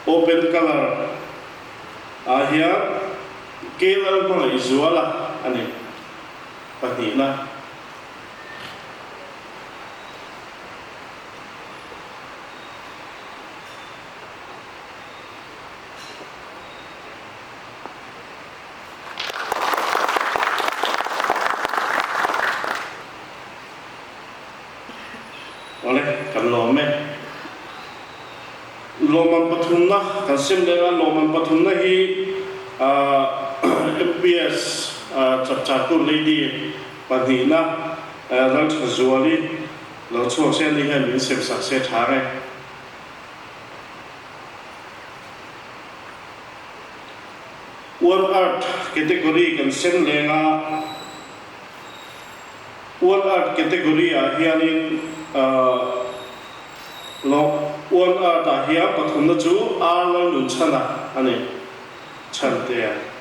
Open Colour ah hian KL Hmangaihzuala a ni pahnihna. Awle, kan lawm e. Lawmman pathumna kan sem leng a, lawmman pathumna hi MPS Chapchar Lady pahnihna Lalthazuali lo chhuak se ani hian min sem sak se tha nge. One Earth category kan sem leng a, One Earth category ah hianin lo One Earth ah hian pathumna chu Ar Lalnunchhana a ni, Chhantea.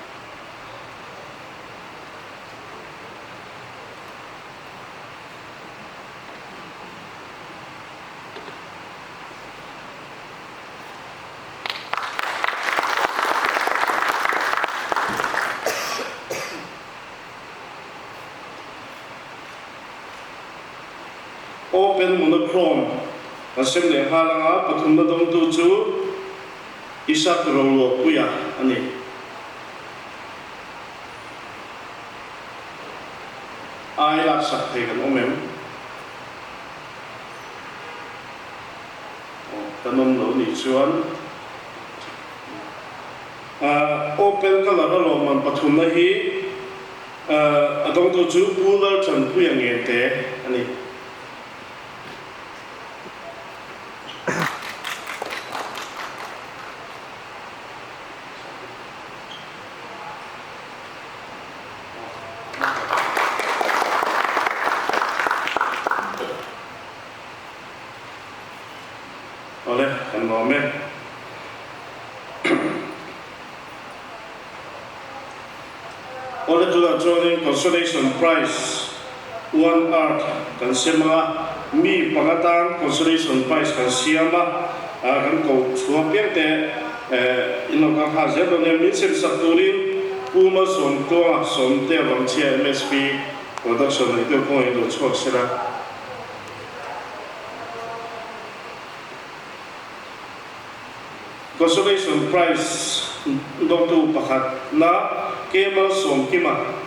Open Monochrome kan sem leh nghal anga pathumna dawngtu chu Isaac Roluahpuia a ni. Ai laksak thei kan awm em? Kan awm lo nih chuan Opel colour a lawmman pathumna hi a dawngtu chu Pu Lalthanpuia Ngente a ni. Awle, kan lawm e. Awle, tunah chuanin Consolation Prize One Earth kan sem anga, mi panga tan Consolation Prize kan siam a, kan koh chhuak piang te in lo kal nghal zel dawn nia. Min sem sak turin Pu Malsawmtluanga Sawmtea Vangchhia MSP Production neitu kawngin lo chhuak sela. Consolation Prize dawngtu pakhat na K Malsawmkima.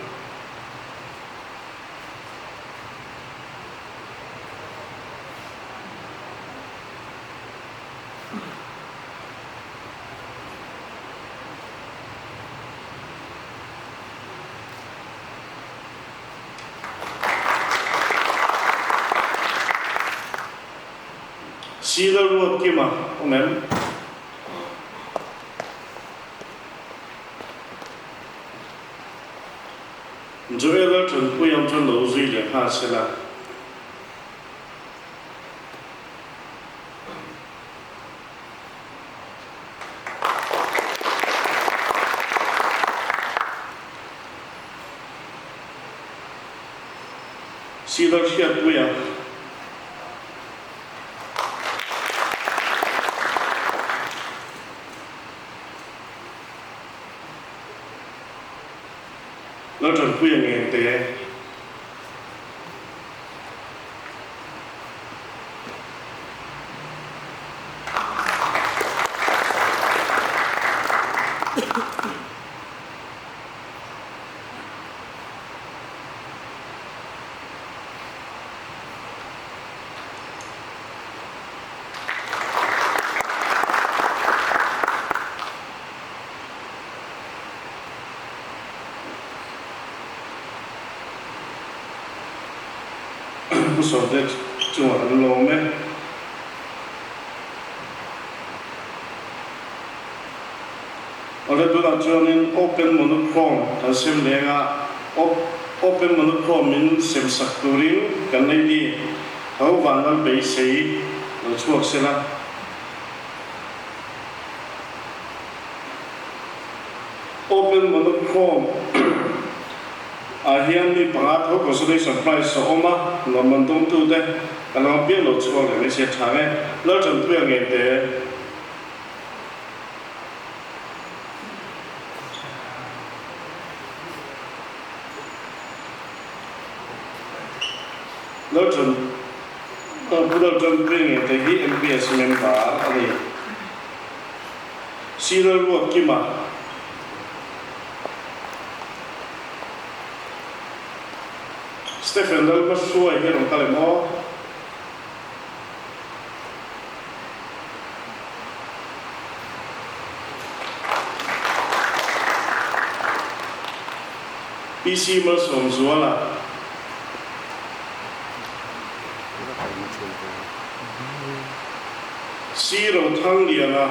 Sila Ruatkima awm em? Joel-a tanpui ang chuan lo zui leh nghal sela. Sila hriatpuia. Laltanpuia ngente. Pu Sawmte chungah kan lawm e. Awle tunah chuanin Open Monochrome kan sem leng a, Open Monochrome in sem sak turin kan lady tho vanlal beisei lo chhuak sela. Open Monochrome ah hian mi panga tho consolation prize a awm a, lawmman dawngtute kan lo piang lo chhuak leh mai se tha nge Laltanpuia ngente. Lalṭan Pu Lalṭanpuia Ngente hi MPS member a ni. C Lalruatkima. Stephen Lalhmahruai hi a rawn kal em aw? PC Malsawmzuala. C Rothangliana.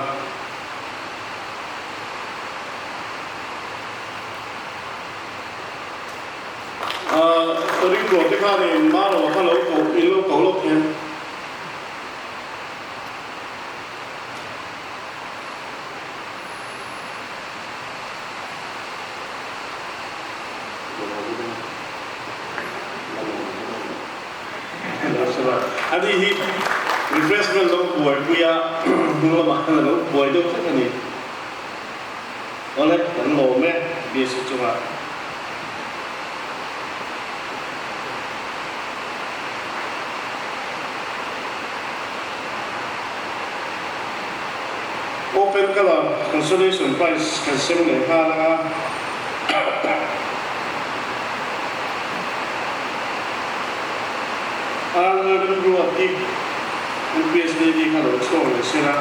Ringtuah te khanin Maro kha lo koh in lo koh lawk hian. Ani hi refreshment lo buaipui a, hnung lamah khan a lo buai deuh tlat a ni. Awle, kan lawm e, BSc chungah. Open Colour Consolation Prize kan sem leh nghal ang a. Arnold Ruati, MPS Lady kha lo chhuak leh sela.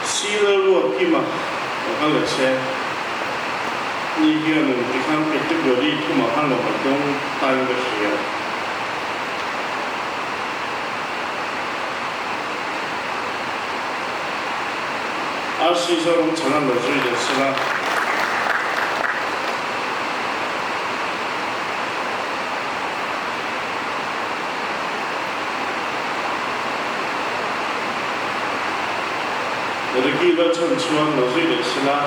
Sila Ruatkima lo kal leh se. Ni hianin tikhan category thumah khan lo kan dawng tain ka hria. RC Zoram chhan a lo zui leh sela. Ricky la chhan chuan lo zui leh sela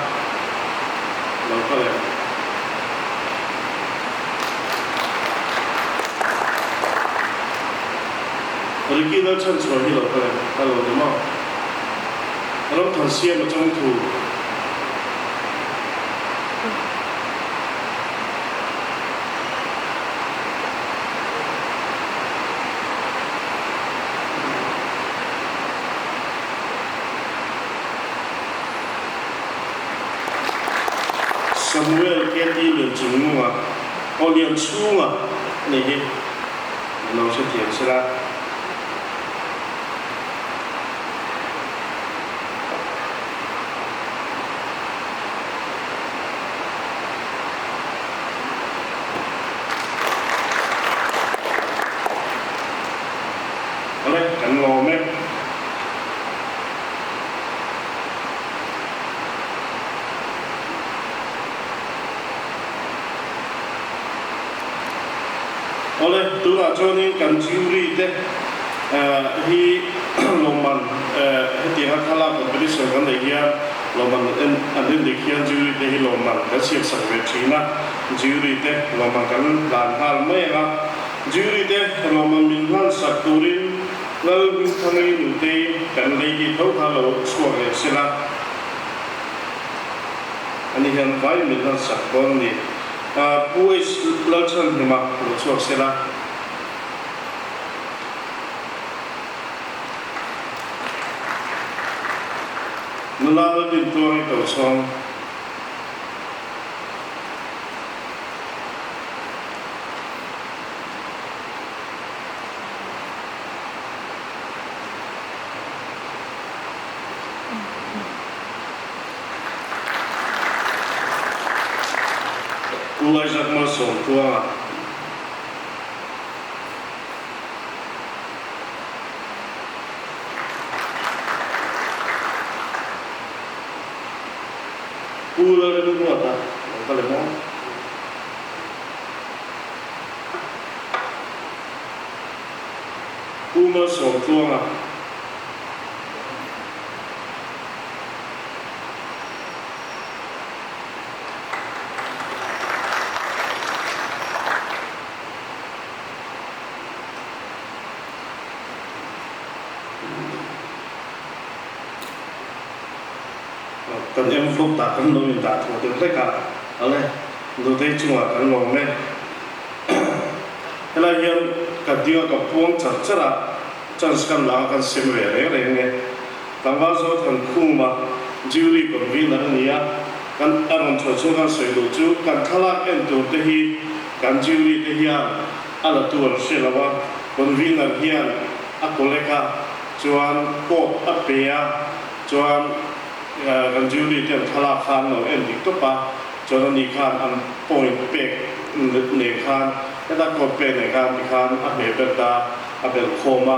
lo kal em? Ricky la chhan chhuah hi lo kal em? Ka lo ni maw? Ramthan siam a chawng thu. Samuel KT Lianchungnunga, aw Lianchhunga a nih hi, min lo hrethiam sela. Awle, kan lawm e. Awle, tunah chuanin kan jury te hi lawmman hetianga thlalak competition kan neih hian lawmman an en dik hian jury te hi lawmman kan siamsak ve thin a, jury te lawmman kan hlan nghal mai ang a. Jury te lawmman min hlansak turin Lalhmingthangi nutei kan lady tho kha lo chhuak leh sela ani hian vai min hlansak dawn a ni. Pu H Lalchhanhima lo chhuak sela. Nula Laldintuangi Tochhawng. Pu Isaac Malsawmtluanga. Pu Lalrinruata lo kal em aw? Pu Malsawmtluanga. Ka. Kan envelope dah kan lo in dah thaw deuh hlek a, ale Nutei chungah kan lawm e. Helai hian ka ding a ka puang char char a, chance kan la a kan sem ve reng reng e. Tlangval zo than khum a, jury convener a ni a, kan a rawn chhuah chhung kan sawi duh chu kan thlalak en tur te hi kan jury te hian a la tu an hre lo a, convener hian a collect a, chuan code a pe a, chuan kan jury te an thlalak khan lo en dik tawp a, chuan ani khan an point pek nen khan heta code pek nen khan tikhan a hmeh ber ta a belh khawm a,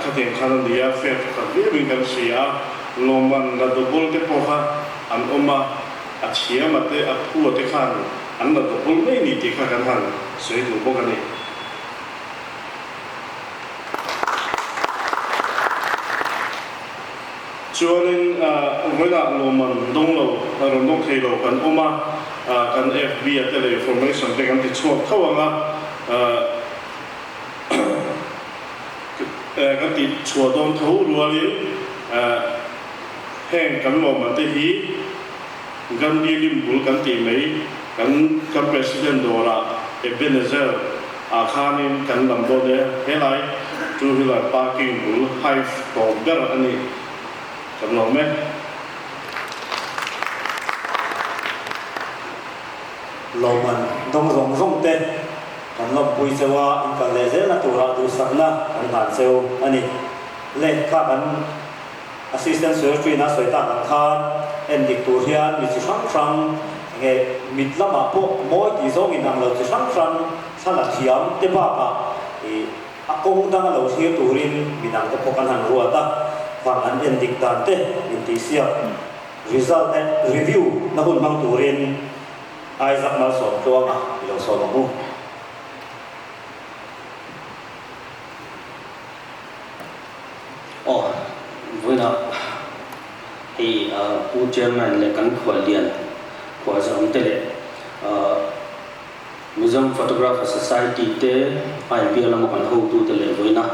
khatiang khan a ni a, fair pakhat viauin kan hria a, lawmman la double te pawh kha an awm a, a thiam a te a phu a te khan an la double mai ni tih kha kan han sawi duh bawk a ni. Chuanin vawilah lawmman dawng lo, rawn dawng thei lo kan awm a, kan FB a te leh information te kan ti chhuak tho ang a, kan ti chhuah dawn tho rualin heng kan lawmman te hi Gandhi lim bul kan tih mai kan kan President dawrah Ebenezer ah khanin kan lam dawn e, helai two wheeler parking bul hive tawp ber a ni kan lawm e. Lawmman dawng zawng zawng te kan lawmpui cheu a, in kal leh zelna turah duhsakna kan hlan cheu a ni. Lehkha kan. Assistant Secretary na sawi tak ang khan en dik tur hian mi chi hrang hrang enge mit lamah pawh mawi tih zawng in ang lo chi hrang hrang thla la thiam te bakah ih a kawng dang a lo thlir turin midang te pawh kan han ruat a, khang an en dik dan te intihsiak result eh review na hun hmang turin Isaac Malsawmtluanga i lo sawm ang u. Aw, vawiinah hei Pu Chairman leh kan khuallian khualzawm te leh Mizoram Photographer Society te IPL lama kan hotu te leh vawiina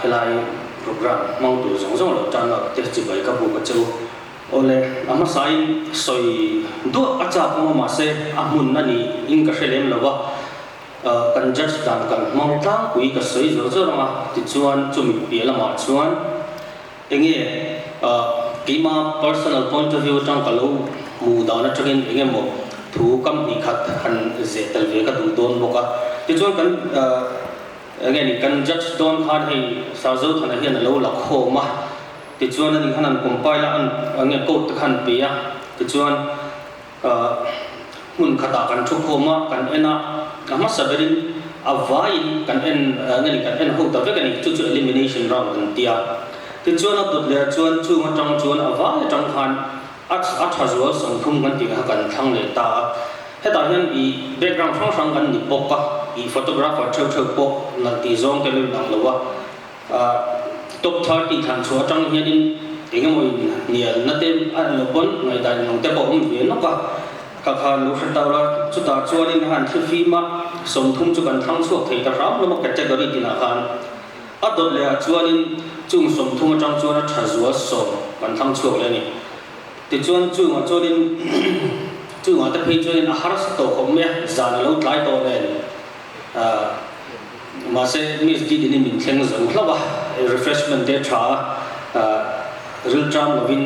helai program hmang tur zawng zawng lo tan lak te chibai ka buk a che u. Awle, a hmasain sawi duah a chak awm a mahse a hmun a ni in ka hre lem lo va. Kan judge dan kan hmang tlangpui ka sawi zawr zawr ang a, tichuan chumi piah lamah chuan enge keima personal point of view atang ka lo hmuh dan atangin enge maw thu kam hnih khat han zeh tel ve ka duh dawn bawk a. Tichuan kan enge ni kan judge dawn khan hei Sarzothana hian a lo la khawm a, tichuan ani khan an compile a, an enge code te khan pe a, tichuan Hmun khatah kan thu khawm a, kan en a, a hmasa berin a vaiin kan en nge ni kan en ho ta vek a ni, chu chu elimination round kan ti a. Tichuan a dawt leh chuan chung atang chuan a vai atang khan a a tha zual 30 kan tih kha kan thlang leh ta a. Hetah hian i background hrang hrang kan ni bawk a, i photographer theuh theuh pawh nalh tih zawng te lo inang lo a. Top 30 thlan chhuah atang hianin engemaw in hnialna te a lo pawn ngaihdan inang te pawh a awm ve nawk a, ka khan lo hre tau la, chutah chuanin han thli fim a, 30 chu kan thlang chhuak thei ta hram hlawm a category tinah khan a dawt leh ah chuanin chung 30 atang chuan a tha zual 10 kan thlang chhuak leh a ni. Tichuan chungah chuanin chungah te phei chuanin a harsa tawh khawp mai a, zan a lo tlai tawh nen. Mahse Miss Didin-i min thleng zo hlauh a, refreshment te tha a, rilṭam lovin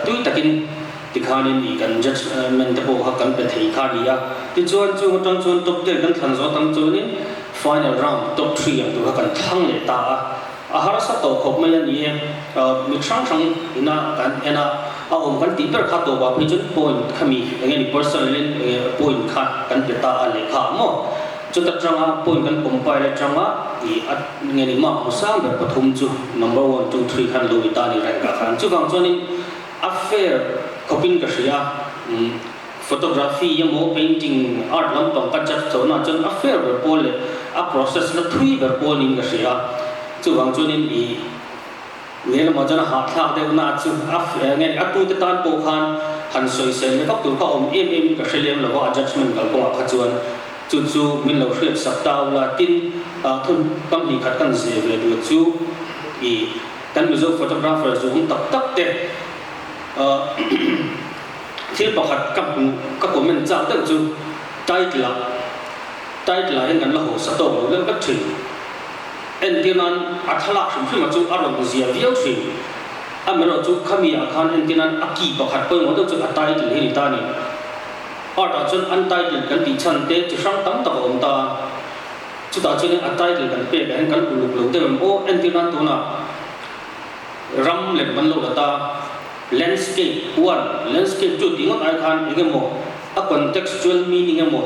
tui takin tikhanin i kan judgement te pawh kha kan pe thei kha a ni a. Tichuan chung atang chuan top ten kan thlan zawh atang chuanin final round top three ang tur kha kan thlang leh ta a, a harsa tawh khawp mai a ni e. Mi hrang hrang ina kan en a, a awm kan tih ber kha tawpah phei chuan point khami eng nge ni personal in point kha kan pe ta a lehkha maw. Chuta tanga point kan compile atanga i a nge ni mark hmu sang ber pathum chu number one, two, three khan lo ni ta ni rank ah khan. Chuvang chuanin a fair khawpin ka hria a, photography emaw painting art lampang ka judge chona chuan a fair ber pawl leh a process la thui ber pawl niin ka hria a. Chuvang chuanin i nge lamah chuan a hahthlak deuh na chu a nge ni a tute tan pawh khan han sawisel leh vak tur kha awm em em in ka hre lem lo va a judgement kalkawngah kha chuan. Chu chu min lo hriat sak ta ula tin thun kam hnih khat kan zeh ve duh chu i kan Mizo photographer zu awm tak tak te Thil pakhat ka hmuh ka comment chak deuh chu title ah title ah hian kan la haw sa tawk lo deuh vek thin. Entir nan a thlalak hrim hrim a chu a rawn zia viau thin. Amaherawh chu khami ah khan entir nan a key pakhat pawimawh deuh chu a title hi a ni ta a ni. Art ah chuan untitled kan tih chhan te chi hrang tam tak a awm ta a. Chutah chuanin a title kan pek ah hian kan uluk lo deuh em aw entir nan tunah ram lem kan lo la ta, landscape one, landscape chu tih ngawt ai khan eng emaw a contextual meaning emaw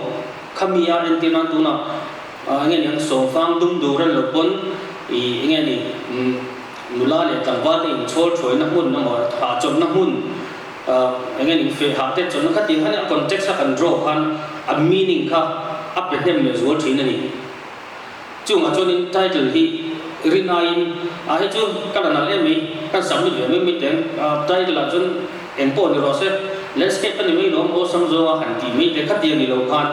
khami a entir nan tunah eng nge ni ang sawmfang dum dur an lo pawn ih eng nge ni nula leh tlangval te inchhawl thuaina hmun emaw hahchawlhna hmun eng nge ni feh hah te chawlhna kha tih khan a context a kan draw khan a meaning kha a pe hnem leh zual thin a ni. Chungah chuanin title hi rin aiin a hei chu ka la nalh em mai, kan submit ve mai mai teng title ah chuan eng pawh ni rawh se, landscape a ni mai lawm awlsam zawnga han tih mai te khatia ni lo khan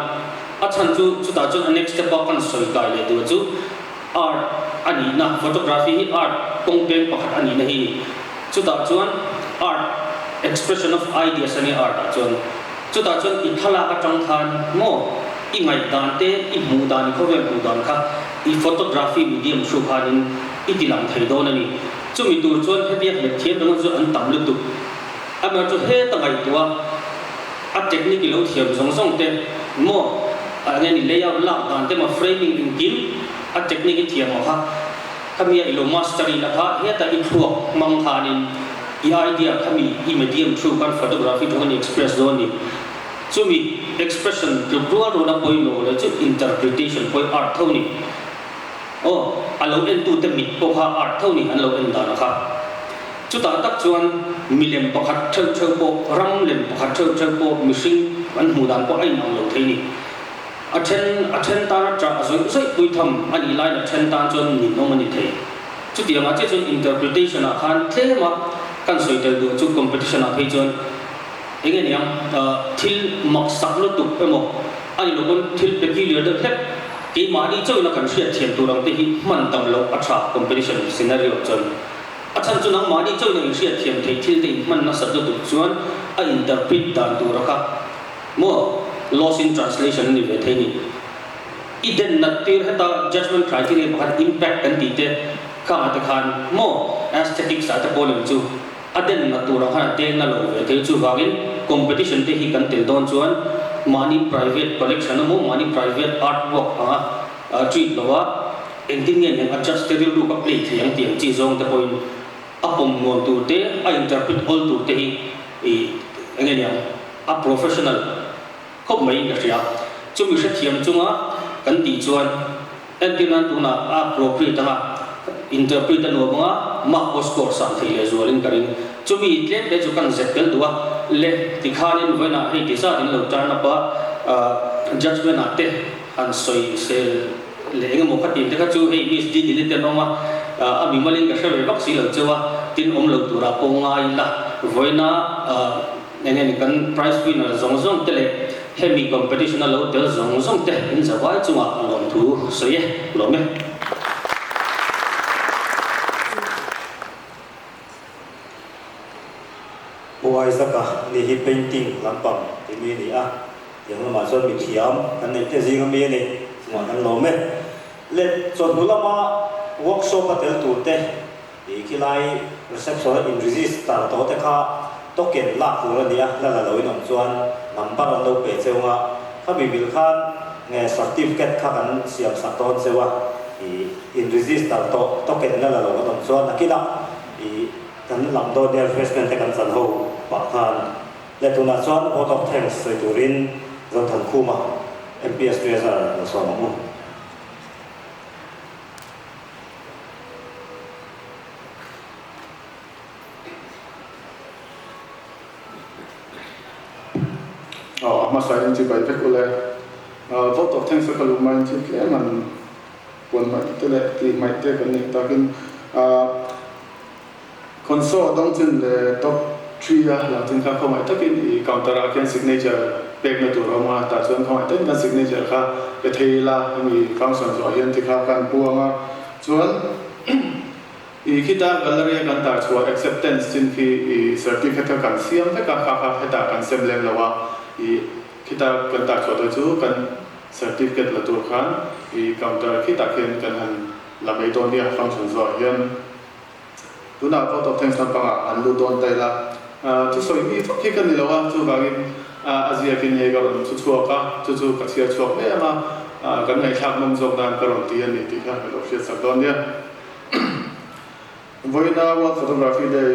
a chhan chu chutah chuan a next step a kan sawi kai leh duh chu art a nihna photography hi art kawng peng pakhat a nihna hi ni chutah chuan art expression of ideas a nia art ah chuan. Chutah chuan i thlalak atang khan maw i ngaihdan te, i hmuh dan, i khawvel hmuh dan kha i photography medium hru khanin i ti lang thei dawn a ni. Chumi tur chuan hetiang hmet thiam ringawt chu an tam lutuk. Amaherawhchu heta ngaihtuah a technique i lo thiam zawng zawng te maw eng nge ni layout lak dan te maw framing engkim a technique i thiam ang kha khami a i lo mastery na kha heta i thluak hmang khanin I idea kha mi i medium thu khan photography thawng in i express dawn ni. Chumi expression tluk rual rual a pawimawh leh chu interpretation pawh i art tho ni. Aw, a lo en tu te mit pawh kha art tho ni an lo en dan a kha. Chutah tak chuan milem pakhat theuh theuh pawh, ram lem pakhat theuh theuh pawh mihring an hmuh dan pawh a inang lo thei ni. A then a then tan a ṭah zawih zawih pui tham a nih laiin a then tan chuan ninawm a ni thei. Chutiangah chiah chuan interpretation ah khan tlem a kan sawi tel duh chu competition ah phei chuan eng nge niang thil mak sak lutuk emaw a ni lo pawn thil peculiar deuh hlek keimahni chauhin a kan hriat thiam tur ang te hi hman tam loh a tha competition scenario chuan a chhan chu nangmahni chauhin a inhriat thiam theih thil te inhman nasat lutuk chuan a interpret dan tur a kha maw lost in translation a ni ve thei ni. I den nat tir heta judgement criteria pakhat impact kan tih te khangah te khan maw aesthetics ah te pawh lem chu a den nat tur ang khan a deng na lo ve thei chuvangin competition te hi kan tel dawn chuan mahni private collection emaw mahni private art work anga treat lo a engtin nge niang a judge te rilru ka play thei ang tih ang chi zawng te pawhin a pawm nuam tur te a interpret awl tur te hi i enge niang a professional khawp mai ka hria. Chumi hrethiam chunga kan tih chuan entir nan tunah a appropriate anga interpret a nuam anga mark pawh score sang thei leh zualin ka ring. Chumi tlem te chu kan zet tel duh a, le tikhanin vawiinah hei ti zat in lo turn up a, judgement ah te han sawi sel leh eng emaw kha tin te kha chu hei Miss Didini te an awm a, a mimalin ka hre ve vak si lo cheu a, tin awm lo turah pawh ngai ila vawiina Eng nge ni kan prize winner zawng zawng te leh hemi competition a lo tel zawng zawng te in zavai chungah lawmthu sawi e, lawm e. Pu Isaac-a ni hi painting lampang ti mi a ni a, tiang lamah chuan mithiam kan neih te zing ami a ni, chungah kan lawm e. Leh chawhnu lama workshop a tel tur te I khilai reception a in register tawh te kha token lak tur a ni a, la la lo in awm chuan number an lo pe cheu nga, khami mil khan nge certificate kha kan siam sak dawn cheu a, i in register tawh token la la lo kan awm chuan nakinah i kan lam dawn nia refreshment te kan chan ho pah khan leh tunah chuan vote of thanks sawi turin Zothankhuma MPS Treasurer lo sawm ang u. Aw a hmasa in chibai vek ule. Vote of thanks a ka luh hmain thil tlem an puan hmaih te leh tih hmaih te kan neih takin Console dang chin leh top 3 a lang chin kha khawngaih takin i counter ah khian signature pekna tur a awm a, tah chuan khawngaih takin kan signature kha pe thei ila hemi function zawh hian tikha kan puang a, chuan. I khita gallery a kan tar chhuah acceptance chin khi i certificate kha kan siam vek a, kha kha hetah kan sem lem lo a, i khita kan tar chhuah te chu kan certificate la tur khan i counter khitah khian kan han la mai dawn nia function zawhah hian tunah vote of thanks lampangah han lut dawn ta ila. Thusawi mi vak hi ka ni lo a, chuvangin a ziakin hei ka rawn thu chhuak a, chu chu ka chhiar chhuak mai ang a, kan ngaihthlak nawm zawk nan ka rawn ti a ni tih kha ka lo hriatsak dawn nia. Vawiina World Photography Day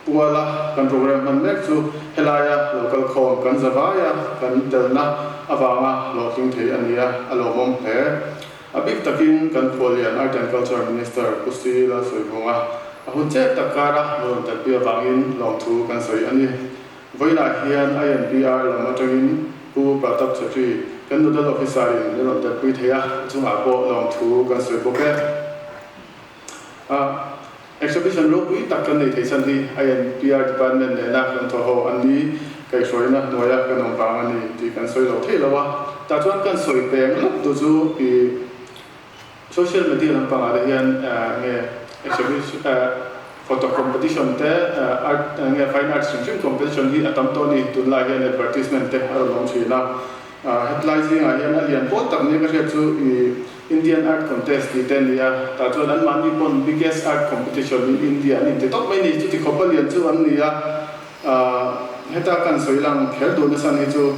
puala kan program hman mek chu helaia lo kal khawm kan za vaia kan telna avanga hlawhtling thei a ni a, a lawmawm hle. A bik takin kan khualian Art and Culture Minister Pu Si Lalsawivunga a hun chet tak kara rawn telpui avangin lawmthu kan sawi a ni. Vawiinah hian INPR lam atangin Pu Pratap Chetri kan Nodal Officer in a rawn telpui thei a, a chungah pawh lawmthu kan sawi bawk e. A exhibition ropui tak kan nei thei chhan hi INPR Department nena kan thaw ho an ni kaihhruaina hnuaia kan awm vang a ni tih kan sawi lo thei lo a. Tah chuan kan sawi peng lawk tu chu i social media lampangah te hian nge exhibition photo competition te art nge fine arts hrim hrim competition hi a tam tawh a ni. Tunlai hian advertisement te a rawn awm thin a. Hetlai zingah hian a lian pawl tak nia ka hriat chu i Indian Art Contest tih te a ni a, tah chuan anmahni pawn Biggest Art Competition in India an inti tawp mai ni. Chuti khawp a lian chu an ni a, heta kan sawi lang kher duh nasa ni chu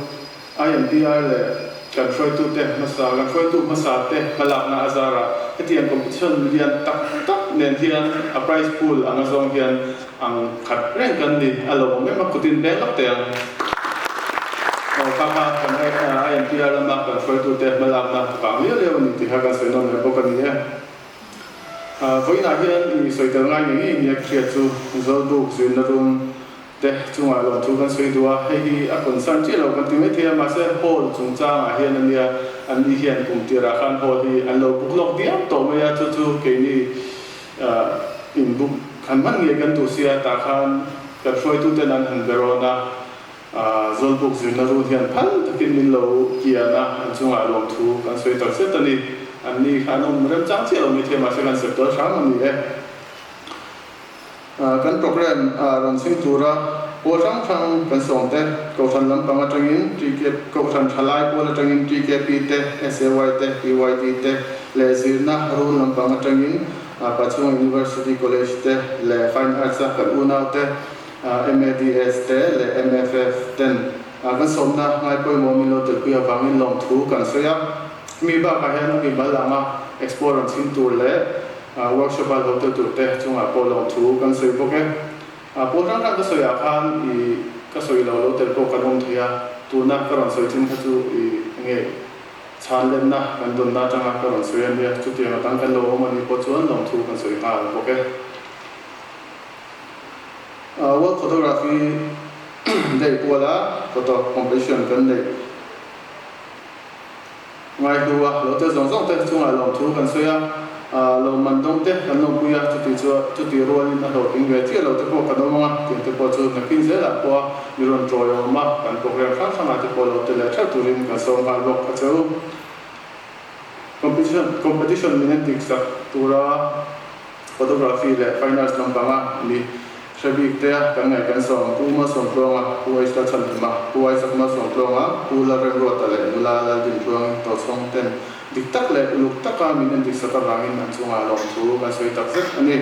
INPR leh kan hruaitute hmasa, kan hruaitu hmasa te hmalakna a zarah hetiang competition lian tak tak nen hian a prize pool anga zawng hian Ang khat reng kan ni, a lo awm em a, kutin peng lawk teh ang. Aw kha kha kan INPR lama kan hruaitute hmalakna vang liau liau a ni tih kha kan sawi nawn leh bawk a ni e. Vawiinah hian i sawi tel ngai ngei ngei nia ka hriat chu Zawlbuk zirna room te chungah lawmthu kan sawi duh a, hei hi a concern chiah lo kan ti mai thei a, mahse hall chungchangah hian a nia, anni hian kum tirah khan hall hi an lo buk lawk diam tawh mai a, chu chu keini In book han hman ngei kan duh sia tah khan kan hruaituten an han berawn a, Zawlbuk zirna run hian phal takin min lo kian a, an chungah lawmthu kan sawi tak zet a ni. An ni kha an awm remchang chiah lo maithei mahse kan sep tual hram a ni e. Kan program rawn chhing tura pawl hrang hrang kan sawm te, Kohhran lampang atangin TK, Kohhran thalai pawl atangin TKP te, SAY te, PYD te leh zirna run lampang atangin Pachhunga University College te leh Fine Arts a kan unau te, MADS te leh MFF ten kan sawmna ngai pawimawh min lo telpui avangin lawmthu kan sawi a. Mi bakah hian a mimal anga expo rawn chhing tur leh workshop a lo tel tur te chungah pawh lawmthu kan sawi bawk e. Pawl hrang hrang ka sawi ah khan i ka sawi lo lo tel pawh kan awm thei a, tuna ka rawn sawi chin kha chu i nge chhan lenna kan dawnna atanga ka rawn sawi a nia, chutiang a dang kan lo awm a nih pawh chuan lawmthu kan sawi nghal bawk e. World Photography Day puala photo competition kan neih Ngaihlu a, lo tel zawng zawng te chungah lawmthu kan sawi a, lawmman dawng te kan lawmpui a, chuti chu chuti rualin a hlawhtling ve chiah lo te pawh kan awm ang a, tiang te pawh chu nakin zelah pawh a mi rawn tawi a awm a, kan program hrang hrangah te pawh lo tel leh theuh turin kan sawm nghal bawk a che u. Competition competition min en dik sak tura photography leh fine arts lampanga mi Hre bik te a kan ngaih kan sawm, Pu Malsawmtluanga, Pu Aishla Chhanhima, Pu Isaac Malsawmtluanga, Pu Lalremruata leh Nula Laldintluangi Tochhawng ten dik tak leh uluk taka min endik sak avangin an chungah lawmthu kan sawi tak zet a ni.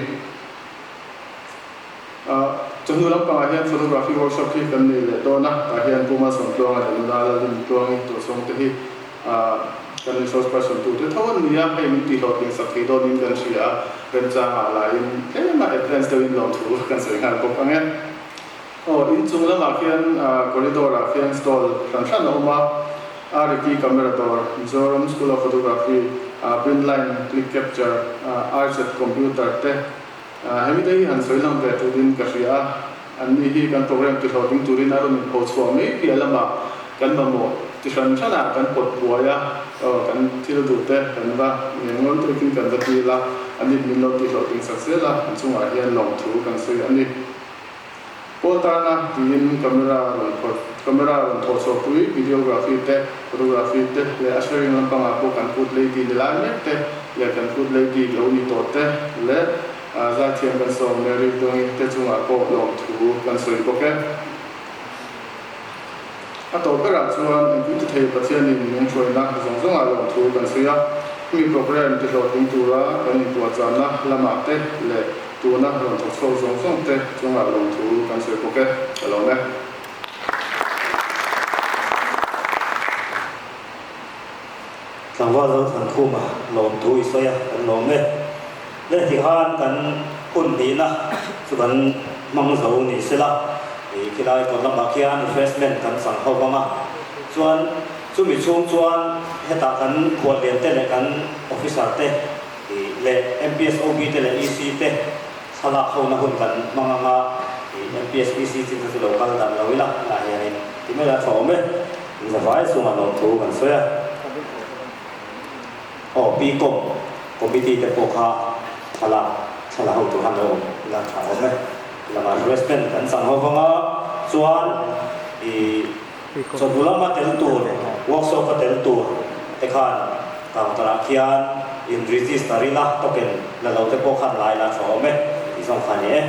Chawhnu lampangah hian photography workshop hi kan nei leh dawn a, tah hian Pu Malsawmtluanga leh Nula Laldintluangi Tochhawng te hi Kan resource person tute tho an ni a, hei min tihhlawhtling sak thei dawnin kan hria a, remchangah laiin tlema advance deuhin lawmthu kan sawi nghal bawk ang e. Aw, inchung lamah khian corridor ah khian stall hran hran a awm a, Ariki camera dawr, Mizoram School of Photography, print line, click capture, RZ computer te, hemi te hi han sawi lang ve turin ka hria a, Anni hi kan program tihlawhtling turin a rawn inpho chhuah mai piah lamah kan mamawh ti hran hranah kan pawt buai a, kan thil duh te kan va ngen ngawn tukin kan va dil a, anni min lo tihlawhtling sak zel a, an chungah hian lawmthu kan sawi a ni. Pawl tana tiin camera rawn phawrh, camera rawn thawh chhuahpui, videography te, photography te leh a sharing lampangah pawh kan food lady ni lai mek te leh kan food lady lo ni tawh te leh. Zaithiam kan sawm Mary Dawngi te chungah pawh lawmthu kan sawi bawk e. A tawp berah chuan engkim ti thei Pathianin min hruaina zawng zawngah lawmthu kan sawi a, hemi program ti hlawhtling tura kan inpuahchahna lamah te leh tuna rawn thawk chhuak zawng zawng te chungah lawmthu kan sawi bawk e. Ka lawm e. Tlangval Zothankhuma lawmthu i sawi a, kan lawm e. Le tikhan kan hun hnihna chu kan hmang zo ni sela, i khilai kawt lamah khian refreshment kan chang ho vang a, chuan chumi chhung chuan hetah kan khuallian te leh kan officer te leh MPSOB te leh EC te thlalak hona hun kan hmang ang a, i MPS EC chin kha chu lo kal dan lo ila tunah hianin ti mai la tha awm e, zavai chungah lawmthu kan sawi a. Aw Pcom committee te pawh kha thlalak thla la ho tur han lo awm ila tha awm e. Lamah refreshment kan chang ho vang a, chuan i chawhnu lama tel tur, workshop a tel tur te khan counter ah khian in register ila token la lo te pawh khan lai la tha awm e tih zawng kha a ni e.